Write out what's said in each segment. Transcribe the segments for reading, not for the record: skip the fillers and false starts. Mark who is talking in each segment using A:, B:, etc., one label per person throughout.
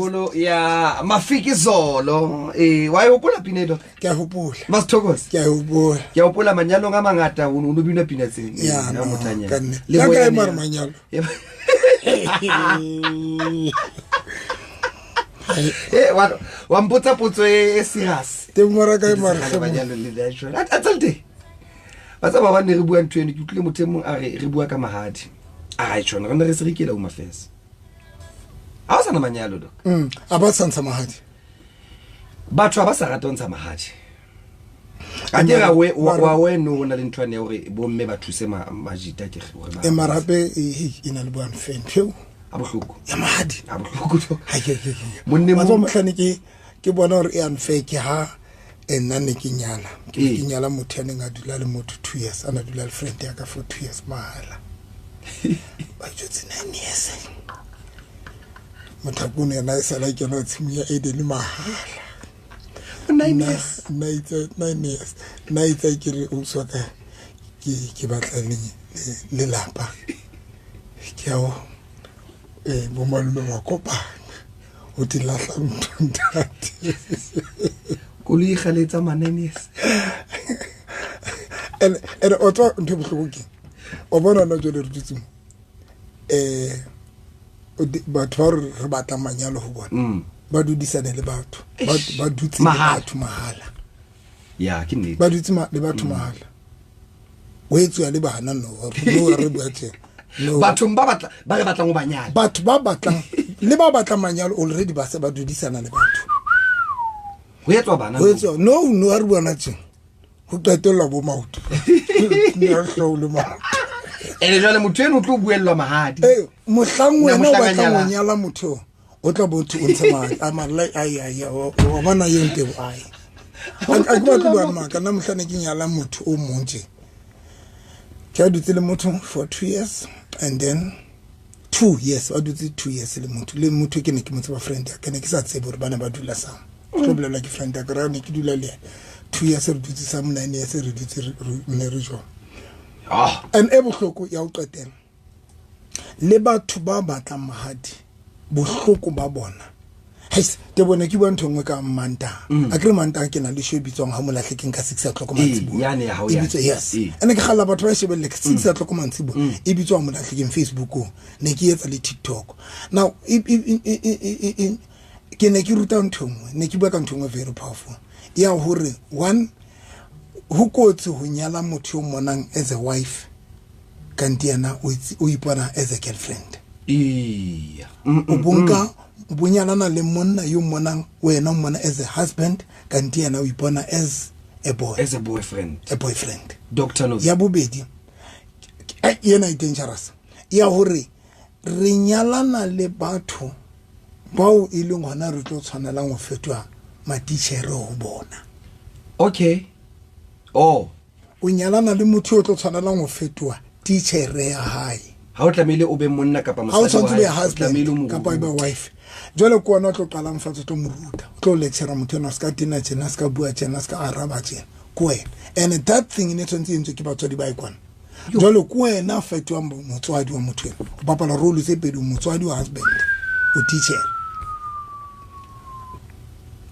A: Holo ya Mafikizolo wa e hopola pina eno?
B: Ke a hopola.
A: Masithokoze.
B: Ke a hopola.
A: Ke a hopola manyalong a mangata o no bina pina tse.
B: Ya,
A: no,
B: no, ka nnete. Le kae mare manyalo?
A: Wa mpotsa potso e serious.
B: Teng mara kae mare?
A: Manyalo le le jwale. A tsalte. Ba tsaba ba ne re bua ntho eno, ke utlwile motho e mong a re re bua ka mahadi. A re tjhona re ne re se re kela uma fesa. Ha o sana manyalo doc.
B: A ba sa ntsha mahadi.
A: Batho ha ba sa rata ho ntsha mahadi. A ke ra we wa we no na le ntho ya hore bo mme ba thuse majita ke hore ba.
B: E mara hape e na le bo unfair ntho.
A: A bohloko.
B: Ya mahadi.
A: A bohloko doc.
B: Ha ke.
A: Monne
B: mo mohlane ke bona hore e unfair ke ha nna ne ke nyala. Ke nyala motho ya neng a dula le motho 2 years, a na dula le friend ya ka for 2 years mahala. Ba jotse 9 years. Motho yena e sala kena tshimo ya Eden mahala.
A: 9 years.
B: 9 years. Nna itse ke re o tswa ka ke batla le lelapa. Ke ao bo malome ba kopana. O di lahla ntho ntate.
A: Koloi e kgale e tsamaya 9 years.
B: And o tswa ntho e bohloko ke. O bona nna jwale re dutse mo. Batho ba re batla manyalo ho bona. Ba dudisane le batho. Ba dutse le batho mahala.
A: Ya, ke nnete.
B: Ba dutse le batho mahala. O etsuwa le bana no, no re bua tje. No.
A: Bathong ba batla ba re batlang ho ba nyala.
B: Batho ba batlang le ba batlang manyalo already ba se ba dudisana le batho.
A: Ho etswa bana.
B: Ho etswa no no re bua tje. Ho qetella bo maoto. Nna hlooho le maoto.
A: Ene jwale motho eno o tlo buellwa mahadi.
B: Mohlang wena o batlang ho nyala motho o tla bo o ntshe mahadi. A mara ai ai o bona eo ntebo ai. A ke batle bua maka nna mohlang ke nyala motho o mong tje. Ke a dutse le motho for 2 years and then 2 years ba dutse 2 years le motho le motho ke ne ke mo tseba friend ya ka ne ke sa tsebe hore ba ne ba dula sa. Ke tlo bolelwa ke friend ya ka re ne ke dula le yena 2 years re dutse sa 9 years re dutse re ne re jwang. And e bohloko ya ho qetela le batho ba batlang mahadi bohloko ba bona. Heis te bona ke bua ntho nngwe ka Mantaha. A ke re Mantaha ke na le show e bitswang ha molahlekeng ka 6 o'clock mantsiboya. E bitswa yes. Ene ke galla batho ba shebelle ke 6 o'clock mantsiboya. E bitswa ha molahlekeng Facebookong. Ne ke etsa le TikTok. Now ke ne ke ruta ntho nngwe, ne ke bua ka ntho nngwe very powerful. Ya hore one ho kotsi ho nyala motho yo mmonang as a wife kanti yena o ipona as a girlfriend.
A: Iya.
B: O bonka bonyalana le monna yo mmonang wena o mmona as a husband kanti yena o ipona as a boy.
A: As a boyfriend.
B: A boyfriend.
A: Doctor Nozi.
B: Ya bobedi yena e dangerous. Ya hore re nyalana le batho bao e leng hona re tlo tshwanelang ho fetoha matitjhere ho bona.
A: Okay. Oh.
B: O nyalana le motho o tlo tshwanelang ho fetoha titjhere ya hae.
A: Ha o tlamehile o be monna kapa
B: Ha o
A: mosadi wa
B: tshwanetse o be
A: hae, o tlamehile o
B: husband
A: mo
B: kapa e be
A: rute.
B: wife. Jwale ke wena o tlo qalang fatshe o tlo mo ruta. O tlo lecture motho enwa, se ka tena tjena, se ka bua tjena, se ka araba tjena. Ke wena. And that thing e ne tshwanetse e entswe ke batswadi ba e kwana. Jwale ke wena a fetohang motswadi wa motho enwa. O bapala role tse pedi, motswadi wa husband, o teacher.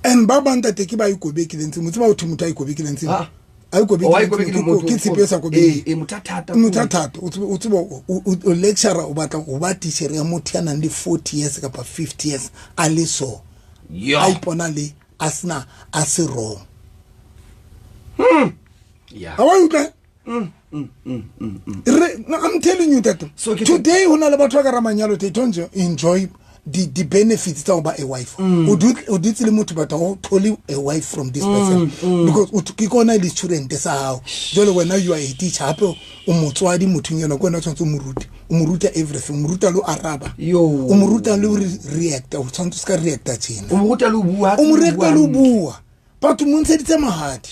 B: And ba bang ntate ke ba ikobekileng tse, motse ba o thwe motho a ikobekileng tse.
A: Ah.
B: A ikobekileng
A: Oh, a ikobekileng
B: tse,
A: motho,
B: ke tshepe e sa kobeheng.
A: Motho a thata.
B: Motho a thata. O tsebe, o tsebe, o lecturer, o batla ho ba teacher ya motho ya nang le 40 years kapa 50 years a le so.
A: Yo.
B: A ipona le a sena a se wrong.
A: Yeah.
B: Ha wa utlwa? Re, no, I'm telling you that
A: So ke
B: today ho na le batho ba ka ramanyalo, they don't enjoy the benefits tsa ho ba a wife. O dutse le motho but ha o thole a wife from this person. Because o ke kona le student sa hao. Jwale wena you are a teacher, hape o motswadi mothong ena, ke wena o tshwanetse o mo rute. O mo ruta everything, o mo ruta le ho araba.
A: Yo.
B: O mo ruta le ho react, o tshwanetse o ska reacta tjena.
A: O mo ruta le ho bua,
B: O mo reacta le ho
A: hantle.
B: bua. Batho mo ntsheditse mahadi.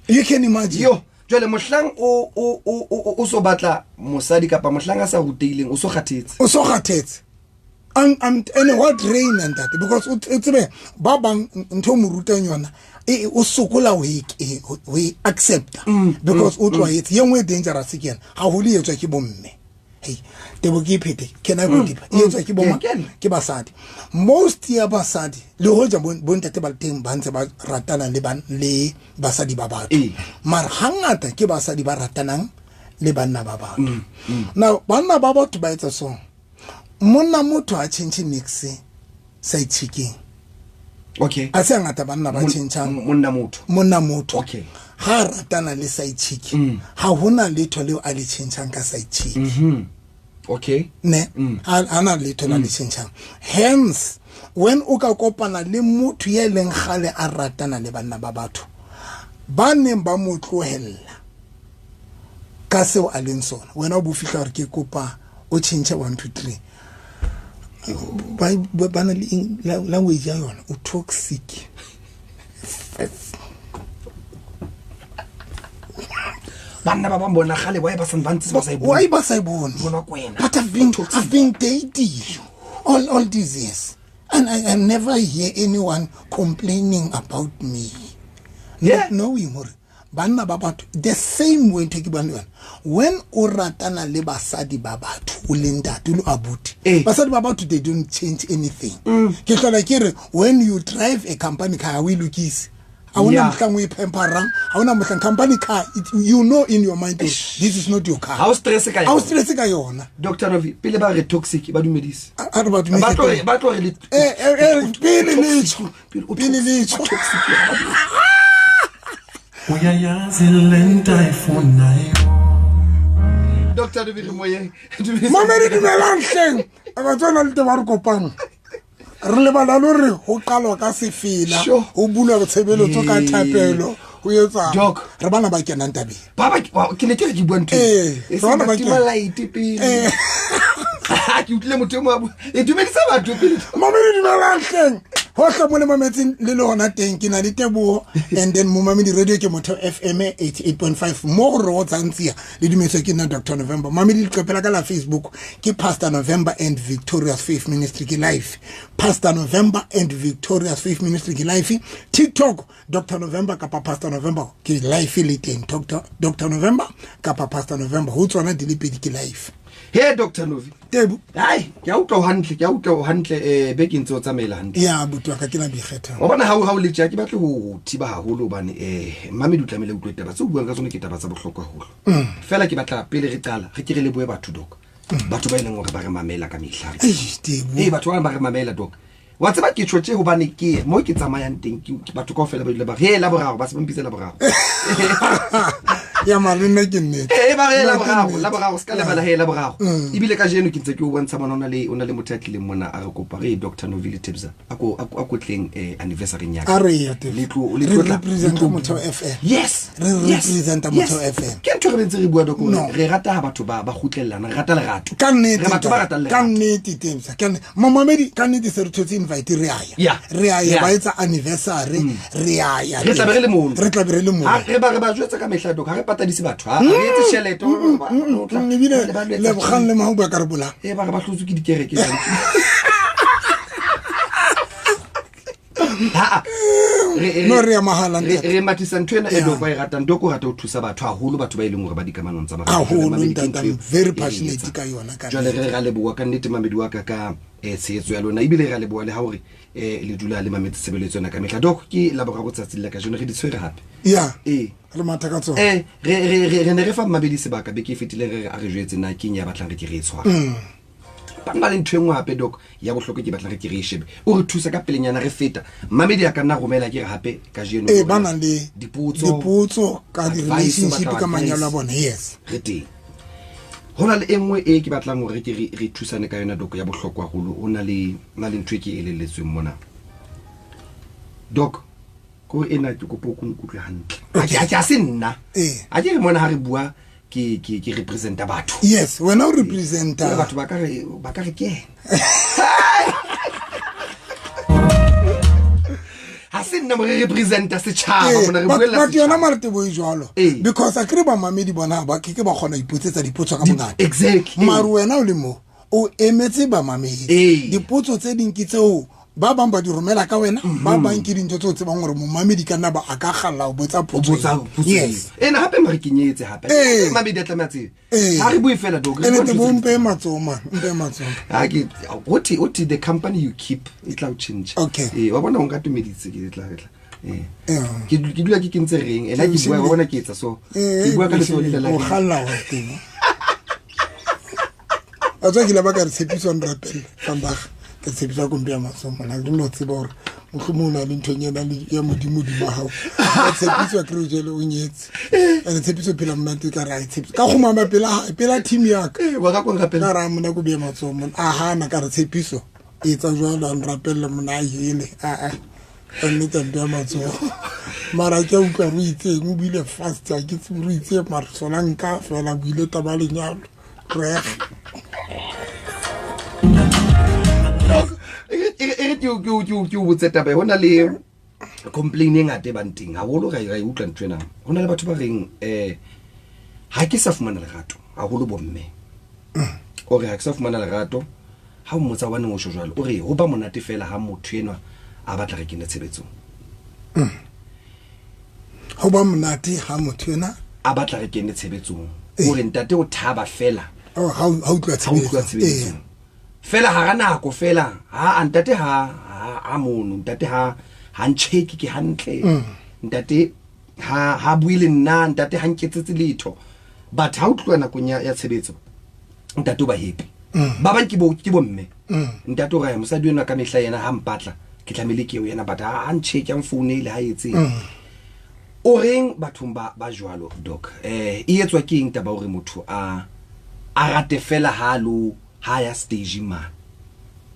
B: You can imagine.
A: Yo, jwale mohlang o so batla mosadi kapa mohlang a sa ruteileng, o so kgathetse.
B: O so kgathetse. And what drain and that because o tsebe ba bang ntho o mo rutang yona o sokola ho e accepta because o tlwaetse. Ye nngwe e dangerous ke ena, haholo e etswa ke bomme. Hey, tebo ke iphete can I go deeper? E etswa ke boma, ke basadi. Most ya basadi le hoja bontate ba le teng ba ntse ba ratana le le basadi ba batho, mara hangata ke basadi ba ratanang le banna ba batho. Now banna ba batho ba etsa so, monna motho a change nix side chicking.
A: Okay.
B: A se ngata banna ba tjhentjhang
A: monna motho.
B: Monna motho.
A: Okay.
B: Ha ratana le side chick, ha hona letho leo a le tjhentjhang ka side chick.
A: Okay.
B: Ne, ha na letho la le tjhentjhang. Hence when o ka kopana le motho ya leng kgale a ratana le banna ba batho ba neng ba mo tlohella ka seo a leng sona, wena o bo fihla hore ke kopa o tjhentjhe 1 2 3, ba na le language ya yona, o toxic.
A: Banna ba bang bona kgale why ba sa ba ntse ba sa e bone?
B: Why ba sa e bone?
A: Bona kwena.
B: But I've been dating you all these years and I never hear anyone complaining about me. Not knowing hore banna ba batho the same way, ntho e ke buang le yona, when o ratana le basadi ba batho, o le ntate, o le abuti, basadi ba batho, they don't change anything. Ke hlola ke re when you drive a company car, ha o e lokise, ha hona mohlang o e pamperang, ha hona mohlang company car you know in your mind this is not your car.
A: Ha o stress ka
B: Ha o
A: yona.
B: Stress ka yona.
A: Dr Novi, pele ba re toxic, ba dumedise.
B: A re ba dumedise.
A: Ba tlo re
B: Pele letho.
A: Pele o
B: Pele
A: toxic,
B: letho.
A: Toxic.
C: Uyayazi lento ayifunayo.
A: Dr Novi, re moyeng. Dumedisa.
B: Mamedi, dumelang hleng ba tswana le teba re kopang re lebala lo re ho qalwa ka sefela, ho bulwa tshebeletso ka thapelo, ho etsa
A: Doc.
B: re bana ba kenang tabeng.
A: Ba ba ke ne ke re ke bua ntho e
B: rona
A: seng
B: ba
A: ba tima light pele. Ke utlwile motho e mong a bua e dumedisa batho pele.
B: Mamedi, dumelang hleng hohle mo le mametseng le le hona teng. Ke na le Teboho and then momamedi, radio ke Motho FM 88.5 mo go re go tsantsia le dumetswe ke nna Dr November. Mamedi, leqephe la ka la Facebook ke Pastor November and Victorious Faith Ministry, ke live. Pastor November and Victorious Faith Ministry ke live. TikTok, Dr November kapa Pastor November ke live le teng. Dr November kapa Pastor November, ho tsona di le pedi ke live.
A: He, Dr Novi.
B: Tebu.
A: Hai, ke a utlwa o hantle, ke a utlwa o hantle, beke ntse o tsamaela hantle.
B: Ya buti wa ka, ke na boikgethang.
A: Wa bona, ha o le tja, ke batle ho thiba haholo hobane mamedi o tlamehile o utlwe taba tse o buang ka tsona, ke taba tsa bohlokwa haholo. Fela ke batla pele re qala re ke re lebohe batho, doc, batho ba e leng hore ba re mamela ka mehla.
B: Eish, Tebu.
A: Ee, batho ba ba re mamela, doc, wa tseba ke tjho tje hobane ke mo ke tsamayang teng, ke batho kaofela ba dula ba re he la boraro, ba se ba mpitse la boraro.
B: Ya mare nna ke nnete.
A: Ee, ba re la
B: Nna ke
A: boraro,
B: nnete.
A: la boraro, se ka lebala he la boraro. Ebile ka jeno ke ntse ke o bontsha mona, o na le motho a tlileng mona a re kopa re Dr Novile Tebza a ko tleng anniversary ya ka.
B: A re ya teng.
A: Le
B: Re
A: tlo tla-
B: representa
A: le tlo
B: Motheo FM.
A: Yes.
B: Re representa Motheo FM.
A: Ke ntho re ntse re bua, doc, hore
B: No.
A: re rata ha batho ba kgutlellana, re rata lerato.
B: Ka nnete.
A: Re batho ba ratang
B: Ka
A: lerato.
B: nnete, Tebza, ka nnete momamedi, ka nnete se re thotse invite, re aya. Re aya. Ba etsa anniversary, re aya.
A: Re tlabe re le mono.
B: Re tlabe re le mono.
A: Ha re ba jwetsa ka mehla, doc, ha re patadise batho, ha re etse tjhelete.
B: Ebile
A: ba lo etsa
B: Lebogang le Mahuba ka re bolang.
A: Ee, ba re ba hlotswe ke dikereke jwale. Ha,
B: No, re ya mahala, ntate.
A: Re mathisa ntho ena e doc a e ratang. Doc o rata ho thusa batho haholo, batho ba e leng hore ba dikamanong tsa marato.
B: Haholo,
A: Mamedi, ke
B: ntate,
A: ntho
B: I'm
A: eo
B: very
A: e re
B: passionate
A: etsang.
B: ka yona, ka
A: Jwale
B: nnete.
A: re ra leboha ka nnete, mamedi wa ka, ka tshehetso ya lona, ebile ra leboha le ha hore le dula le mametse tshebeletso ena ka mehla. Doc, ke la boraro tsatsing la kajeno re di tshwere hape.
B: Ya.
A: Ee.
B: Re matha ka tsona.
A: Re ne re fa mmabedi sebaka beke e fetileng, re re a re jwetse na keng ya batlang re ke re e tshware. Ba nna le ntho e nngwe hape, doc, ya bohlokwa ke batlang re ke re e shebe, o re thusa ka pelenyana re feta. Mamedi a ka nna romela, ke re hape kajeno
B: Ee, ba nang le
A: dipotso,
B: dipotso ka
A: advice,
B: di-relationship,
A: o batla
B: ka manyalo a
A: advice.
B: bona, yes.
A: Re teng, ho na le e nngwe e ke batlang hore ke re thusane ka yona, doc, ya bohlokwa haholo. O na le ntho e ke elelletsweng mona, doc, ko ena ke kopa o ko nkutlwe hantle. Ha se nna. Ha ke re mona ha re bua ke representa batho.
B: Yes, wena o representa
A: Jwale batho ba ka re ke ena. Ha se nna mo, re representa setjhaba mona, re buella
B: But yona
A: setjhaba.
B: mare tebo e jwalo because a kere bamamedi bona ba ke ke ba kgona ho ipotsetsa dipotso ka bongata. Mare wena o le mo o emetse bamamedi, dipotso tse ding ke tseo Ba bang ba di romela ka wena, ba bang ke dintho tse o tsebang gore momamedi ka nna ba a ka galla o botsa
A: O
B: potso
A: botsa
B: eo.
A: potso
B: Yes.
A: eo. Ena hape mare ke nyetse hape.
B: Ee.
A: Mamedi a tlameha tsebe.
B: Ee.
A: Ha re bue fela doc. Re
B: Ene
A: bua
B: te
A: ntho
B: bo
A: tse
B: mpe matsoho man, mpe matsoho.
A: Ha ke o thi the company you keep e tla o change.
B: Okay.
A: Ee, wa bona o nka tumeditse ke tla re tla. Ee.
B: Yeah.
A: Ke dula ke kentse reng ena ke bua wa bona ke etsa so. Ke bua ka letsoho le la
B: o
A: reng.
B: galla wa teng. A tswa ke ile ba ka re tshepiso nrapelle Vandag ke tshepiso ko mpe ya matsoho mona ke no tseba hore mohlomong o na le nthonyana ya modimo hodima hao. Ka tshepiso ke re jwale o nyetse. Ene tshepiso phela monate ka re a e tshepiso. Ka kgumama pela pela team ya ka.
A: Ee, wa ka ko nrapelle.
B: Ka ra mona ko beya matsoho mona. A hana ka re tshepiso etsa jwalo a nrapelle mona a hele. A a. Ka nnete a mpeya matsoho. Mara ke a utlwa re itseng o buile fast ha ke tsebe re itseng mara sona nka fela buile taba ya lenyalo. Reg.
A: E re ke o botse taba e, ho na le complain e ngata e bang teng haholo ra e utlwa ntho ena. Ho na le batho ba reng ha ke sa fumana lerato haholo bomme. O re ha ke sa fumana lerato ha o mmotsa hobaneng o tjho jwalo, o re ho ba monate fela ha motho enwa a batla re kene tshebetsong.
B: Ho ba monate ha motho ena
A: a batla re kene tshebetsong. O re ntate o thaba fela.
B: Oh, ha o utlwa
A: Ha o utlwa
B: tshebetso.
A: tshebetsong. Fela hara nako fela ha ntate ha ha mono ntate ha ntjheke ke hantle. Ntate ha bue le nna, ntate ha nketsetse letho. But ha o tloha nakong ya tshebetso ntate o ba happy. Ba bang ke bo mme. Ntate o re mosadi enwa ka mehla yena ha mpatla ke tlamehile ke eo yena but ha ntjheke a mfounele ha etse. O reng bathong ba jwalo doc? E etswa ke eng taba hore motho a rate fela ha lo ha ya stage man.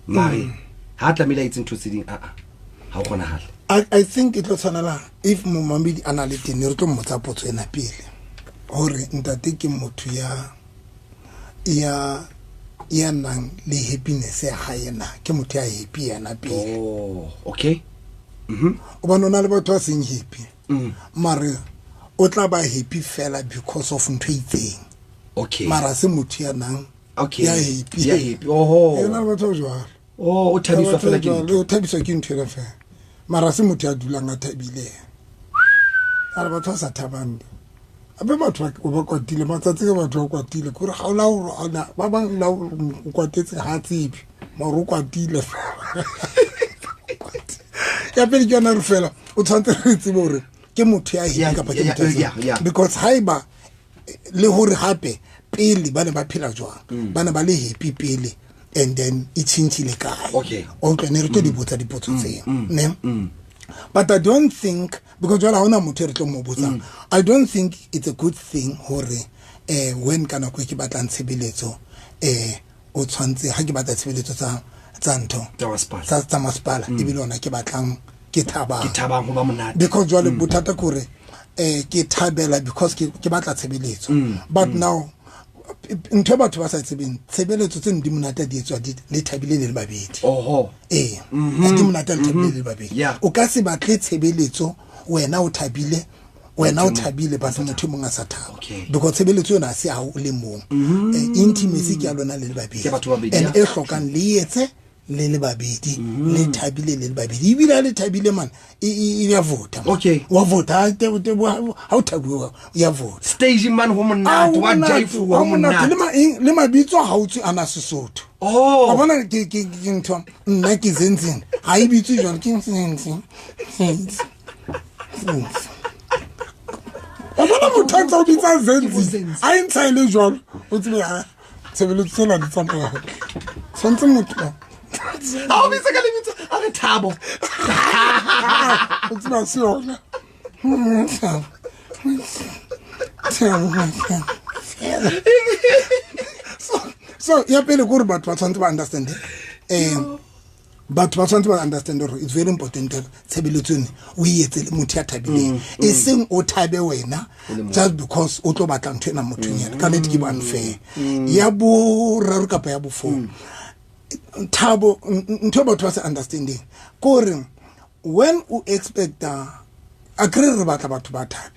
A: Mare ha tlamehile a etse ntho tse ding a ha o kgonahale.
B: I think e tlo tshwanela if momamedi a na le teng re tlo mmotsa potso ena pele hore ntate ke motho ya nang le happiness ya hae na ke motho ya happy yena pele.
A: Oh, okay.
B: O bona o na le batho ba seng happy. Mare o tla ba happy fela because of ntho e itseng.
A: Okay.
B: Mara se motho ya nang
A: Okay.
B: ya happy.
A: Ya happy. Oho.
B: Yena le batho ba jwalo.
A: Oh, o thabiswa fela ke ntho.
B: O thabiswa ke ntho ena fela. Mara se motho ya dulang a thabile. A re batho ba sa thabang. Ape batho ba kwatile, matsatsi ke batho ba kwatile. Kore ha o la hore ana ba bang la o kwatetse ha tsebe. Mara o kwatile fela. Ya pele ke yona re fela o tshwanetse re tsebe hore ke motho ya happy kapa ke motho ya seng. Because haeba le hore hape pele ba ne ba phela jwang, ba ne ba le happy pele and then e tjhentjhile kae.
A: Okay.
B: O utlwa ne re tlo di botsa dipotso tseo, ne? But I don't think because jwale ha hona motho e re tlo mo botsang. I don't think it's a good thing hore when ka nako e ke batlang tshebeletso o tshwantse ha ke batla tshebeletso tsa ntho
A: Tsa masepala.
B: tsa masepala ebile ona ke batlang ke thabang.
A: Ke thabang ho ba monate.
B: Because jwale bothata ke hore ke thabela because ke batla tshebeletso. But now ntho e batho ba sa tsebeng tshebeletso tse di monate di etswa di le thabile le le babedi.
A: Oho.
B: Ee. Di monate le thabile le le babedi.
A: Yeah.
B: O ka se batle tshebeletso wena o thabile, wena o thabile but motho e mong a sa thaba.
A: Okay.
B: Because tshebeletso yona ha se ha o le mong. Intimacy ke ya lona le le babedi.
A: Ke batho ba babedi,
B: And
A: ya.
B: e hlokang le etse le le babedi, le thabile le le babedi. Ebile ha le thabile man, e ya vota, man.
A: Okay.
B: Wa vota, ha te, te, wa, ha o thabiwa, ya vota.
A: Stage man ho monate,
B: Ah, ho
A: wa
B: monate,
A: jaifuwa
B: ho
A: ho
B: monate. Le
A: monate.
B: le mabitso ha o tswe ana Sesotho.
A: Oh.
B: Wa bona ke ntho, nna ke Zenzini. Ha e bitswe jwalo, ke Zenzini. Zenzini. Zenzini. Wa bona motho a ntse o bitsa Zenzini. Ha e ntsha e le jwalo, o tsebe ha tshebeletso tsena di tsamaya hantle. Tshwanetse motho
A: Ha o bitsa ka lebitso, a re Thabo.
B: O tseba se yona. Thabo. Thabo. So ya pele ke hore batho ba tshwanetse ba understand. Batho ba tshwanetse ba understand hore it's very important hore tshebeletso ena o e etse le motho ya thabileng. E seng o thabe wena just because o tlo batla ntho ena mothong yena. Ka nnete ke bo unfair. Ya boraro kapa ya bofo. Thabo, ntho e batho ba sa understanding ke hore when o expecta a kry re batla batho ba thabe.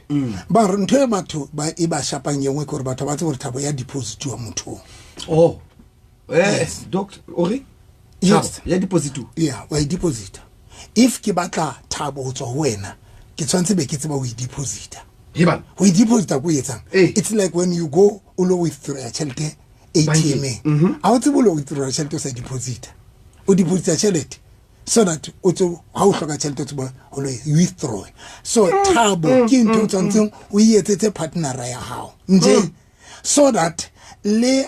B: Ba re ntho e batho ba e ba shapang e nngwe ke hore batho ba tsebe hore thabo ya depositiwa mothong.
A: Oh.
B: Yes.
A: Doctor, o re?
B: Yes.
A: Thabo ya deposituwa.
B: Yeah, wa e deposita. If ke batla thabo ho tswa ho wena, ke tshwanetse be ke tseba ho e deposita.
A: He bana.
B: Ho e deposita ko etsang?
A: Eh.
B: It's like when you go o lo withdraw tjhelete
A: Bankeng.
B: ATM-eng. Ha o tsebe o lo withdraw tjhelete o sa e deposita. O deposita tjhelete so that o tse ha o hloka tjhelete o tsebe ho lo e withdraw. So thabo ke ntho o tshwanetseng o e etsetse partnera ya hao. Nje so that le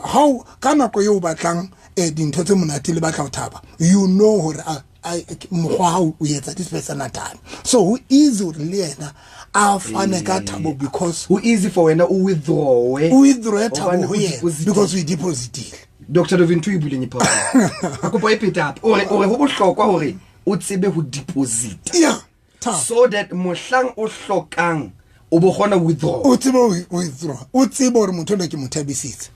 B: how ka nako eo o batlang dintho tse monate le batla ho thaba, you know hore mokgwa hao o etsa this person a thabe. So ho easy hore le yena a fane ka thabo because
A: Ho easy for wena o withdraw.
B: o withdraw thabo
A: Hobane
B: ho
A: o
B: yena
A: depositile.
B: because o e depositile.
A: Dr. Dovin ntho e buileng e powerful. A kopo e phete hape. O re o re ho bohlokwa hore o tsebe ho deposit.
B: Yeah, thabo.
A: So that mohlang o hlokang o bo kgona ho withdraw.
B: O tsebe ho withdraw. O tsebe hore motho enwa ke mo thabisitse.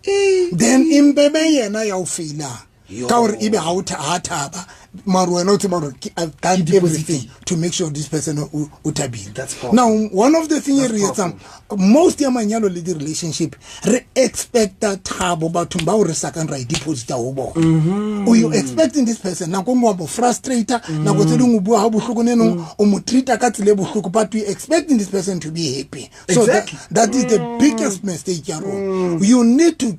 B: Then empe be yena ya o failang.
A: Yo.
B: Ka hore ebe ha o ha thaba, mara wena o tseba hore ke, I've done
A: Ke depositile.
B: everything to make sure this person o thabile.
A: That's powerful.
B: Now, one of the thing e
A: That's
B: re etsang,
A: powerful.
B: most ya manyalo le di-relationship, re expecta thabo bathong bao re sa kang ra e deposita ho bona. O you expecting this person, nako nngwe wa mo frustrata, nako tse ding o bua ha bohloko nenong, o mo treata ka tsela e bohloko, but you expecting this person to be happy. So that is the biggest mistake ya rona. You need to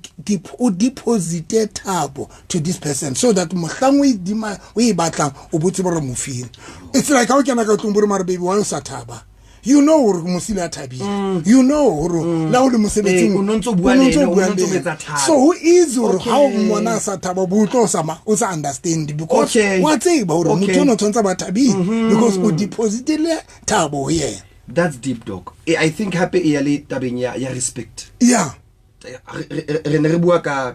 B: o deposite thabo to this person so that mohlang o e dima, o e batlang, o bo tsebe hore mo file. It's like ha o kena ka tlung bo re mare baby, why o sa thaba? You know hore mosile a thabile. You know hore la o le mosebetsing,
A: O no ntso bua
B: o no
A: le
B: ntso
A: yena, o
B: bua
A: no ntso
B: le yena.
A: etsa thabo.
B: So ho easy hore ha o
A: Okay.
B: mmona a sa thaba, bo utlwa o sa understand because
A: Okay.
B: wa tseba hore
A: Okay.
B: motho ono tshwanetse a ba thabile because o depositile thabo ho yena.
A: That's deep, doc. I think hape e ya le tabeng ya respect.
B: Yeah.
A: Re ne re bua ka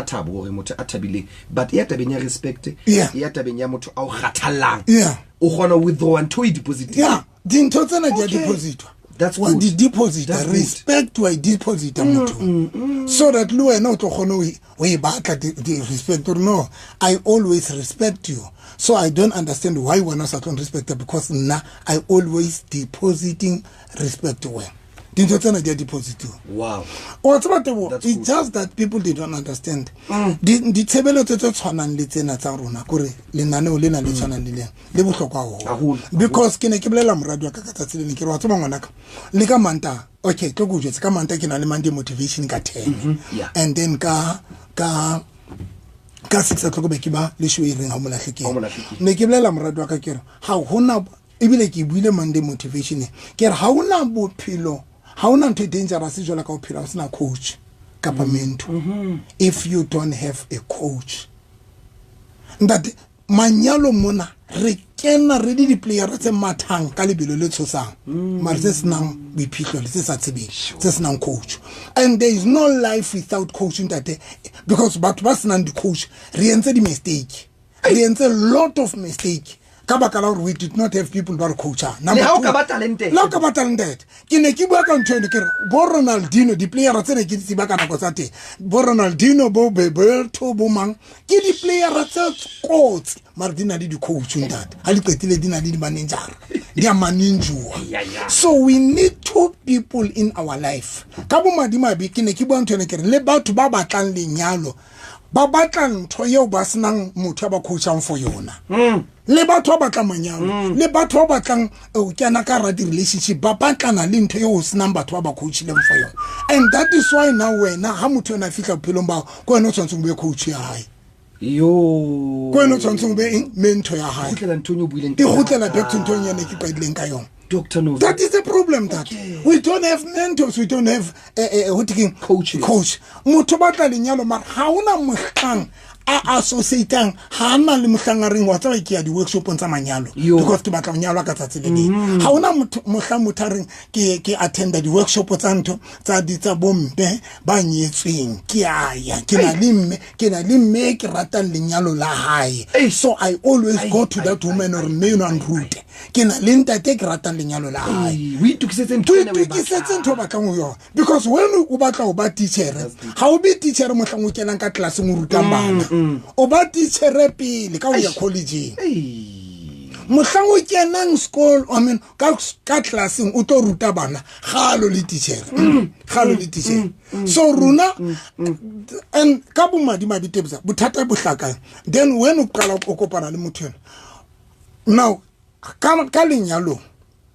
A: thabo hore motho a thabileng, but e ya tabeng ya respect,
B: Yeah.
A: e ya tabeng ya motho a o kgathallang.
B: Yeah.
A: O kgona ho withdraw ntho e deposit.
B: Yeah, dintho tsena di a
A: Okay.
B: depositwa.
A: That's
B: Wa
A: good.
B: di deposita,
A: That's good.
B: respect wa e deposita motho. So that le wena o tlo kgona ho e batla di respect hore no, I always respect you. So I don't understand why wena o sa tlo respecta because nna I always depositing respect to wena. Dintho tsena di a depositiwa.
A: Wow.
B: O tseba Teboho,
A: That's
B: it's
A: good.
B: just that people they don't understand. Ditshebeletso tse tshwanang le tsena tsa rona, kore lenaneo lena le tshwanang le lena, le bohlokwa haholo.
A: Haholo, haholo.
B: Because ke ne ke bolela moradi wa ka ka tsatsi le leng, ke re wa tseba ngwanaka, le ka Mantaha, okay, tlo ke o jwetse, ka Mantaha ke na le Monday motivation ka 10.
A: Yeah.
B: And then ka 6 o'clock be ke ba le show e reng ha o mo lahlekeng.
A: Ha o mo lahlekeng.
B: Ne ke bolela moradi wa ka ke re, ha hona, ebile ke buile Monday motivation e, ke re ha hona bophelo, ha hona ntho e dangerous jwalo ka ho phela o sena coach kapa mentor. If you don't have a coach. Ntate, manyalo mona re kena re le di-playera tse mathang ka lebelo le tshosang, mare tse senang boiphihlelo, tse sa tsebeng, tse senang coach. And there is no life without coach, ntate, because batho ba senang di-coach re entse di-mistake, re entse a lot of mistake ka baka la hore we did not have people ba re coachang. Number
A: Le ha o
B: two,
A: ka ba talented.
B: le ha o ka ba talented. Ke ne ke bua ka ntho eno, ke re bo Ronaldinho, di-playera tse ne ke di tseba ka nako tsa teng, bo Ronaldinho, bo Bebeto, bo mang, ke di-playera tse kotsi, mare di na le di-coach, ntate. Ha di qetile di na le di-managera, di a managewa.
A: Yeah, yeah.
B: So we need two people in our life. Ka bomadimabe ke ne ke bua ntho eno, ke re le batho ba batlang lenyalo, ba batla ntho eo ba senang motho ya ba coachang for yona. Le batho ba batlang manyalo, le batho ba batlang ho kena ka hara di-relationship, ba batlana le ntho eo ho senang batho ba ba coachileng for yona. And that is why now wena ha motho ena a fihla bophelong ba hao, ke wena o tshwanetseng o be coach ya hae.
A: Yo.
B: Ke wena o tshwanetseng o be eng? Mentor ya hae.
A: Kgutlela nthong eo buileng
B: E
A: ka yona.
B: kgutlela back to nthong ene ke qadileng ka yona.
A: Doctor Novi.
B: That is the problem, that
A: Okay.
B: we don't have mentors, we don't have what ke
A: Coaches.
B: Coach. Motho ba tla lenyalo mara ha hona mohlang a associatang, ha ana le mohlang a reng wa tseba ke ya di-workshopong tsa manyalo
A: Yo.
B: because ke batla ho nyalwa ka tsatsi le leng. Ha hona mohlang motho a reng ke attenda di-workshop tsa ntho tsa di tsa bomme ba nyetsweng, ke a ya, ke na le mme, ke na le mme ke ratang lenyalo la hae.
A: Ei.
B: So I always
A: Ai,
B: go to
A: ai,
B: that
A: ai,
B: woman
A: ai,
B: or mme eno a
A: ai,
B: nrute. Ke na le ntate ke ratang lenyalo la hae.
A: Ei, o itokisetse ntho
B: O
A: ena o e
B: itokisetse
A: batlang.
B: ntho o batlang ho yona. Because when o batla ho ba teacher, ha o be teacher mohlang o kenang ka classeng o rutang bana. O ba teacher pele ka ho ya
A: Eish.
B: college-eng.
A: Ei.
B: Mohlang o kenang school, I mean ka classeng o tlo ruta bana galo le teacher, galo le teacher. So rona and ka bomadimabe, Tebza, bothata bo hlakang then when o qala o kopana le motho ena now ka lenyalong,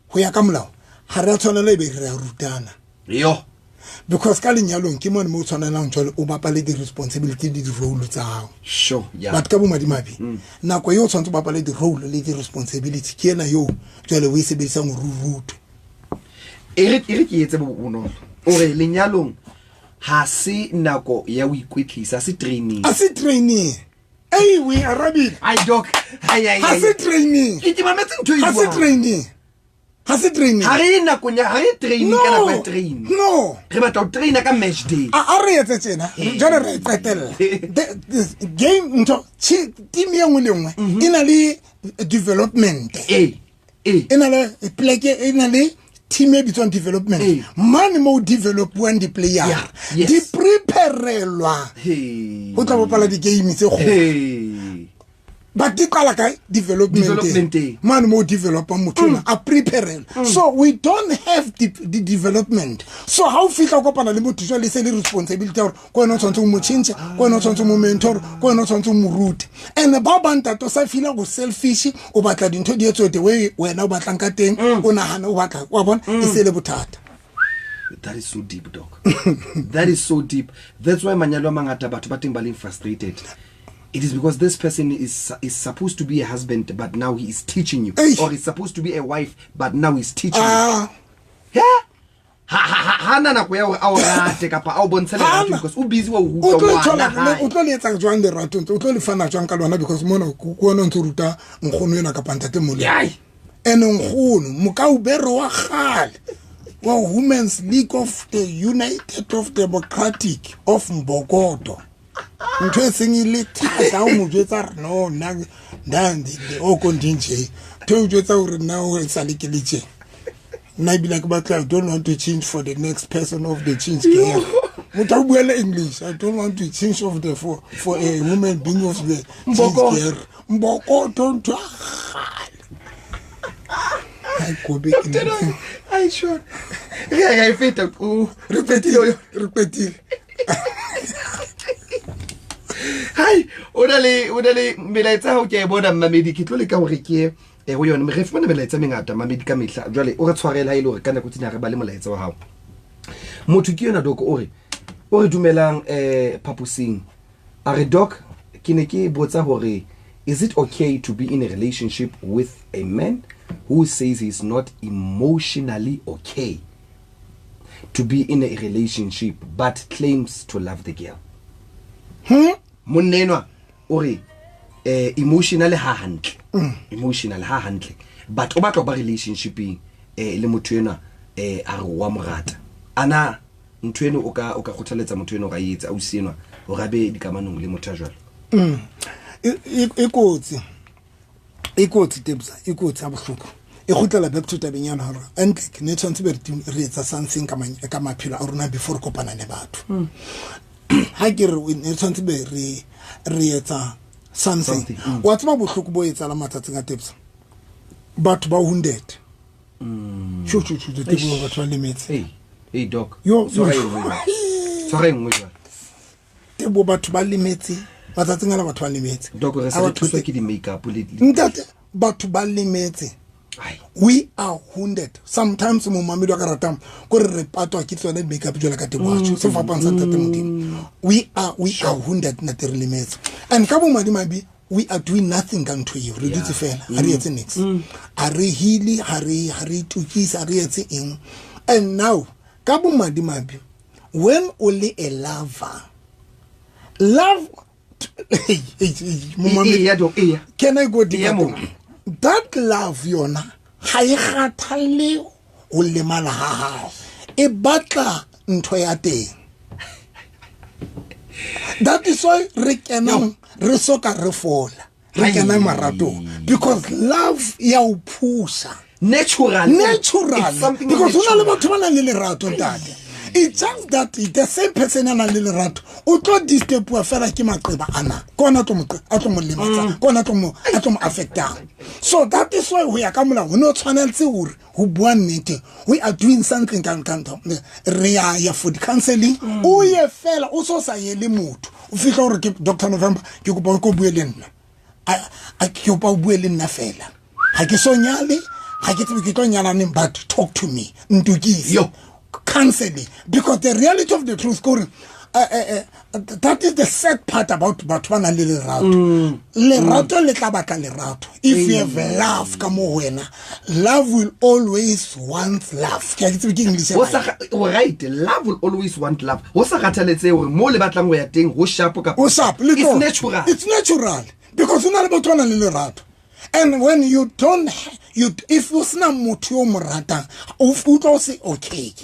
B: ho ya ka molao ga re a tshwanela e be re a rutana.
A: Yo.
B: Because ka lenyalong ke mone mo o tshwanelang jwale o bapale di-responsibility le di-role tsa gago. But ka bomadimabe, nako eo o tshwanetse o bapale di-role le di-responsibility ke ena eo jwale o e sebedisang hore o rutwe.
A: E re ke etse bonolo, o re lenyalong ha se nako ya ho ikwetlisa, ha se training.
B: A se training. Ei, o e arabile.
A: Ai doc, ai ai.
B: Ha
A: ai.
B: Se training.
A: Ke mametse ntho e
B: Ha se
A: buang.
B: training, ha se training.
A: Ha re ye nakong ya ha re ye training ka nako ya
B: No.
A: training.
B: No.
A: Re batla ho traina ka match day.
B: A re etse tjena, jwale re e qetella. This game ntho team e nngwe le nngwe e na le development,
A: ee ee
B: e na le pleke, e na le team e bitswang development, mane mo developuwang di-player, di preparelwa ho tla bapala di-game tse kgolo. But di qala kae?
A: Development.
B: Development, mane mo developa motho ona a preparelwa. So we don't have the development. So ha o fihla o kopana le motho, jwale e se le responsibility ya hore ko wena o tshwanetse o mo change, ko wena o tshwanetse o mo mentor, ko wena o tshwanetse o mo rute. And ba bang, ntate, o sa feela go selfish, o batla dintho di etswe the way wena o batlang ka teng, o nahana o batla wa bona, e se le bothata.
A: That is so deep, doc. That is so deep. That's why manyalo a mangata batho ba teng ba leng frustrated. It is because this person is supposed to be a husband, but now he is teaching you.
B: Eish.
A: Or is supposed to be a wife, but now he's teaching you.
B: Ah.
A: Yeah, ha na nako ya hore a o rate kapa a o bontshe lerato
B: Hana.
A: because o busy wa o
B: O
A: ruta
B: tlo e
A: ngwana
B: thola
A: hae.
B: o tlo le etsa jwang lerato ntse o tlo le fana jwang ka lona? Because mona ko wena o ntse o ruta nkgono ena kapa ntate molo.
A: Yai.
B: Ene nkgono mokaubere wa kgale wa Women's League of the United of Democratic of Mbokodo, ntho e seng e le thata o mo jwetsa re no nna o kondinje ntho e o jwetsa hore nna o e sale ke le tje, nna ebile ke batla, I don't want to change for the next person of the change girl. Motho a bua le English, I don't want to change of the for a woman being of the change
A: Mbokodo.
B: girl. Mbokodo, ntho ya kgale. Ai, kobe ke ne-
A: Ai sure, re ya e feta o
B: Re qetile, re qetile.
A: Hai, o na le melaetsa hao ke a e bona, mmamedi. Ke tlo leka hore ke ye ho yona. Re fumana melaetsa e mengata, mmamedi, ka mehla. Jwale o re tshwarele ha e le hore ka nako tsena re ba le molaetsa wa hao. Motho ke yona, doc, o re dumelang phaposing. A re, doc, ke ne ke botsa hore is it okay to be in a relationship with a man who says he's not emotionally okay to be in a relationship but claims to love the girl? Monna enwa o re emotionally ha hantle, emotional ha hantle, but o batla ho ba relationshipeng le motho enwa, a re wa mo rata. Ana ntho eno o ka kgothaletsa motho eno hore a etse, ausi enwa, hore a be dikamanong le motho a jwalo?
B: E kotsi, e kotsi, Tebza, e kotsi ha bohloko. E kgutlela back to tabeng yana hore hantle ke ne tshwanetse be re etsa something ka maphelo a rona before re kopana le batho. Ha ke re ne tshwanetse be re etsa something.
A: Something.
B: Wa tseba bohloko bo etsahala matsatsing a, Tebza, batho ba wounded. Sho sho sho, Tebo, batho ba lemetse.
A: Hey hey doc.
B: Yo.
A: Tshwara e nngwe jwale. Tshwara e nngwe jwale.
B: Tebo, batho ba lemetse matsatsing ana, batho ba lemetse.
A: Doc, re se
B: Ha
A: re
B: batho
A: thuswa ke di-makeup le
B: Ntate, batho ba lemetse.
A: Ai.
B: We are wounded sometimes. Momamedi wa ka ratang kore re patwa ke tsone makeup jwale ka teboatso se fapang sa ntate Modimo. We are wounded, ntate, re lemetse. And ka bomadimabe we are doing nothing ka ntho eo. Re dutse fela, ha re etse nix, ha re heale, ha re itukise, ha re etse eng. And now ka bomadimabe, when o le a lover, love, hey, hey, hey, momamedi,
A: Eya, doc, eya.
B: can I go deeper?
A: Eya, mo.
B: That love yona ga e kgathalle ho lemala ha hao, e batla ntho ya teng. That is why re kenang re soka re fola, re
A: Ai.
B: kena maratong, because love ya o pusha.
A: Natural.
B: Natural.
A: It's something
B: Because ho na le
A: natural.
B: batho ba nang le lerato, ntate. It's just that the same person ya nang le lerato o tlo disturbiwa fela ke maqeba ana, ke ona a tlo mo lematsa, ke ona a tlo mo affectang. So that is why ho ya ka molao ho no tshwanetse hore ho bua nnete, we are doing something ka re ya for the counseling. O ye fela o so sa ye le motho, o fihla hore ke Dr. November, ke kopa o bue le nna, a ke kopa o bue le nna fela, ha ke so nyale, ha ke tsebe ke tlo nyala neng, but talk to me, ntukise, counseling. Because the reality of the truth kore that is the sad part about batho ba nang le lerato. Lerato le tla batla lerato. If you have love ka mo wena, love will always want love. Ke a tsebe ke English.
A: Right, love will always want love. Ho sa kgathaletse hore mo le batlang ho ya teng ho sharp kapa
B: ho sharp,
A: it's natural.
B: It's natural because o na le batho ba nang le lerato. And when you don't, if you sna motho yo mo ratang, o utlwa o se okay.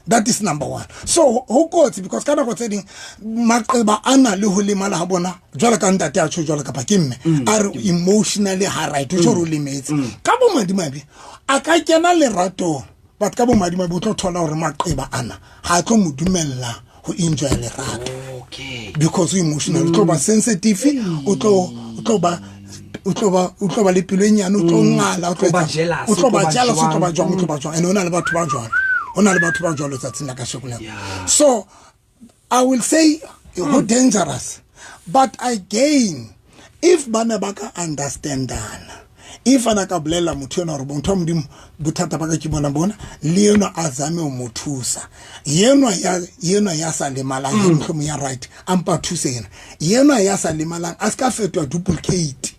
B: That is number one. So ho kotsi because ka nako tse ding maqeba a na le ho lemala ha bona, jwalo ka ntate a tjho jwalo kapa ke mme, a re emotionally ha right, o tjho re o lemetse. Ka bomadimabe a ka kena leratong, but ka bomadimabe o tlo thola hore maqeba ana ha tlo mo dumella ho enjoy lerato.
A: Okay.
B: Because o emotional, o tlo ba sensitive, o tlo ba le pelo e nyane, o tlo ngala, o tlo
A: ba jealous,
B: o tlo ba jealous, o tlo ba jwang, o tlo ba jwang. And hona le batho ba jwalo. Hona le batho ba jwalo tsatsing la kasheko lena. So I will say ho dangerous, but again if bana ba ka understandana, if ana ka bolela motho ena hore motho wa Modimo bothata ba ka ke bona bona, le yena a zame ho mo thusa, yena ya sa lemalang, mohlomong ya right, a mpa thuse yena, yena ya sa lemalang a ska fetoha duplicate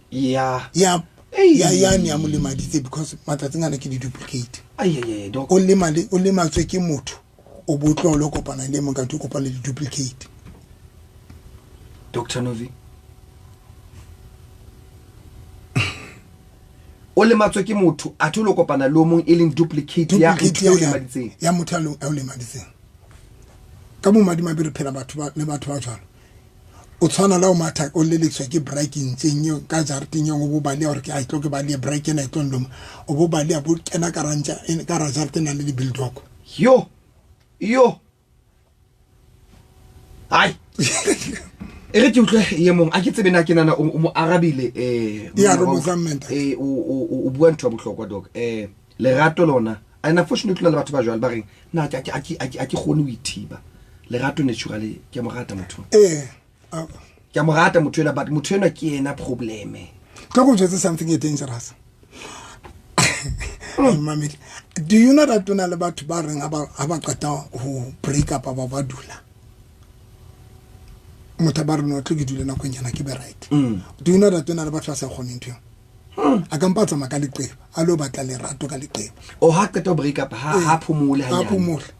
A: ya
B: ya ya mo lemaditse, because matsatsing ana ke di duplicate. O lemale, o lematswe ke motho, o botlo lo kopana le mong ka ntho, kopana le duplicate.
A: Dr. Novi, o lematswe ke motho a tholo kopana le o mong e leng duplicate ya motho o lemaditseng,
B: ya motho a o lemaditseng. Ka mo madimabe re phela batho ba le batho ba jwalo. O tshwana le o matha o leletswa ke breaking tseng eo ka jarateng eo, o bo bale hore ke a tlo ke bale break ena e tlo ndoma, o bo bale a bo kena ka rantja ka ra jarateng na le di build-up.
A: Yo yo ai e re ke utlwe ye mong a ke tsebe na ke nana o mo arabile
B: ya re botsang
A: o bua ntho ya bohlokwa doc. Lerato lona, and unfortunately le batho ba jwalo ba reng na ke a ke kgone ho ithiba. Lerato naturally ke mo rata motho. Ke mo rata motho ena, but motho ena ke yena probleme.
B: Tlo go jwetsa something dangerous. Mamedi, do you know that ona le batho ba reng ha ba qeta ho break up ba ba dula? Motho ba re no tlo ke dule nako nyana ke be right. Do you know that ona le batho ba sa kgoneng ntho? A ka mpa tsamaya ka leqeba, a lo batla lerato ka leqeba.
A: O ha qeta ho break up ha phomole
B: ha phomole.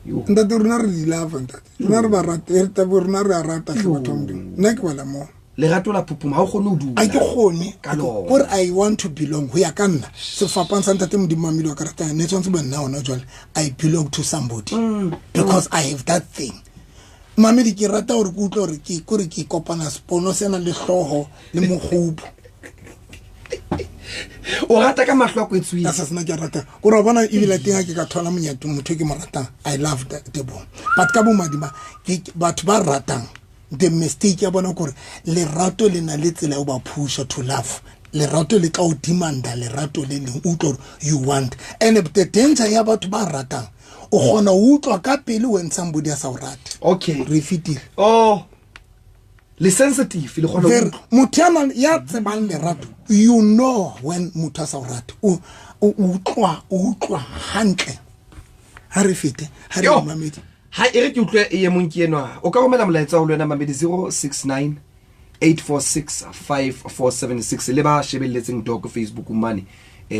B: Ntate rona re di love ntate. Rona re ba rata, re tabo rona re a rata hle batho ba Modimo. Nna ke wela mo.
A: Lerato la phuphuma ha o kgone ho dula.
B: A ke kgone. Kore I want to belong ho ya ka nna. Sefapano sa ntate Modimo wa mmele wa ka ratang, ne tshwanetse bo nna hona jwale. I belong to somebody because I have that thing. Mamedi ke rata hore ke utlwe hore ke kore ke kopana sepono sena le hlooho le mokgubu.
A: O rata ka mahlo a kwetsweng.
B: Ka sena ke rata. Kore wa bona ebile teng ha ke ka thola monyetla motho ke mo ratang, I love Teboho. But ka bomadima ke batho ba ratang, the mistake ya bona kore lerato le na le tsela ya ho ba pusha to love. Lerato le tla o demanda lerato le leng, o utlwe hore you want. And the danger ya batho ba ratang, o kgona ho utlwa ka pele when somebody a sa o rate.
A: Okay.
B: Re fetile.
A: Oh. Le sensitive le kgona ho
B: motho ya tsebang lerato, you know when motho a sa o rate, o utlwa hantle. Ha re fete, ha re mamedi.
A: Ha e re ke utlwe e mong ke enwa. O ka romela molaetsa ho lwena mamedi 069 846 5476 le ba shebelletseng Doc Facebook mane.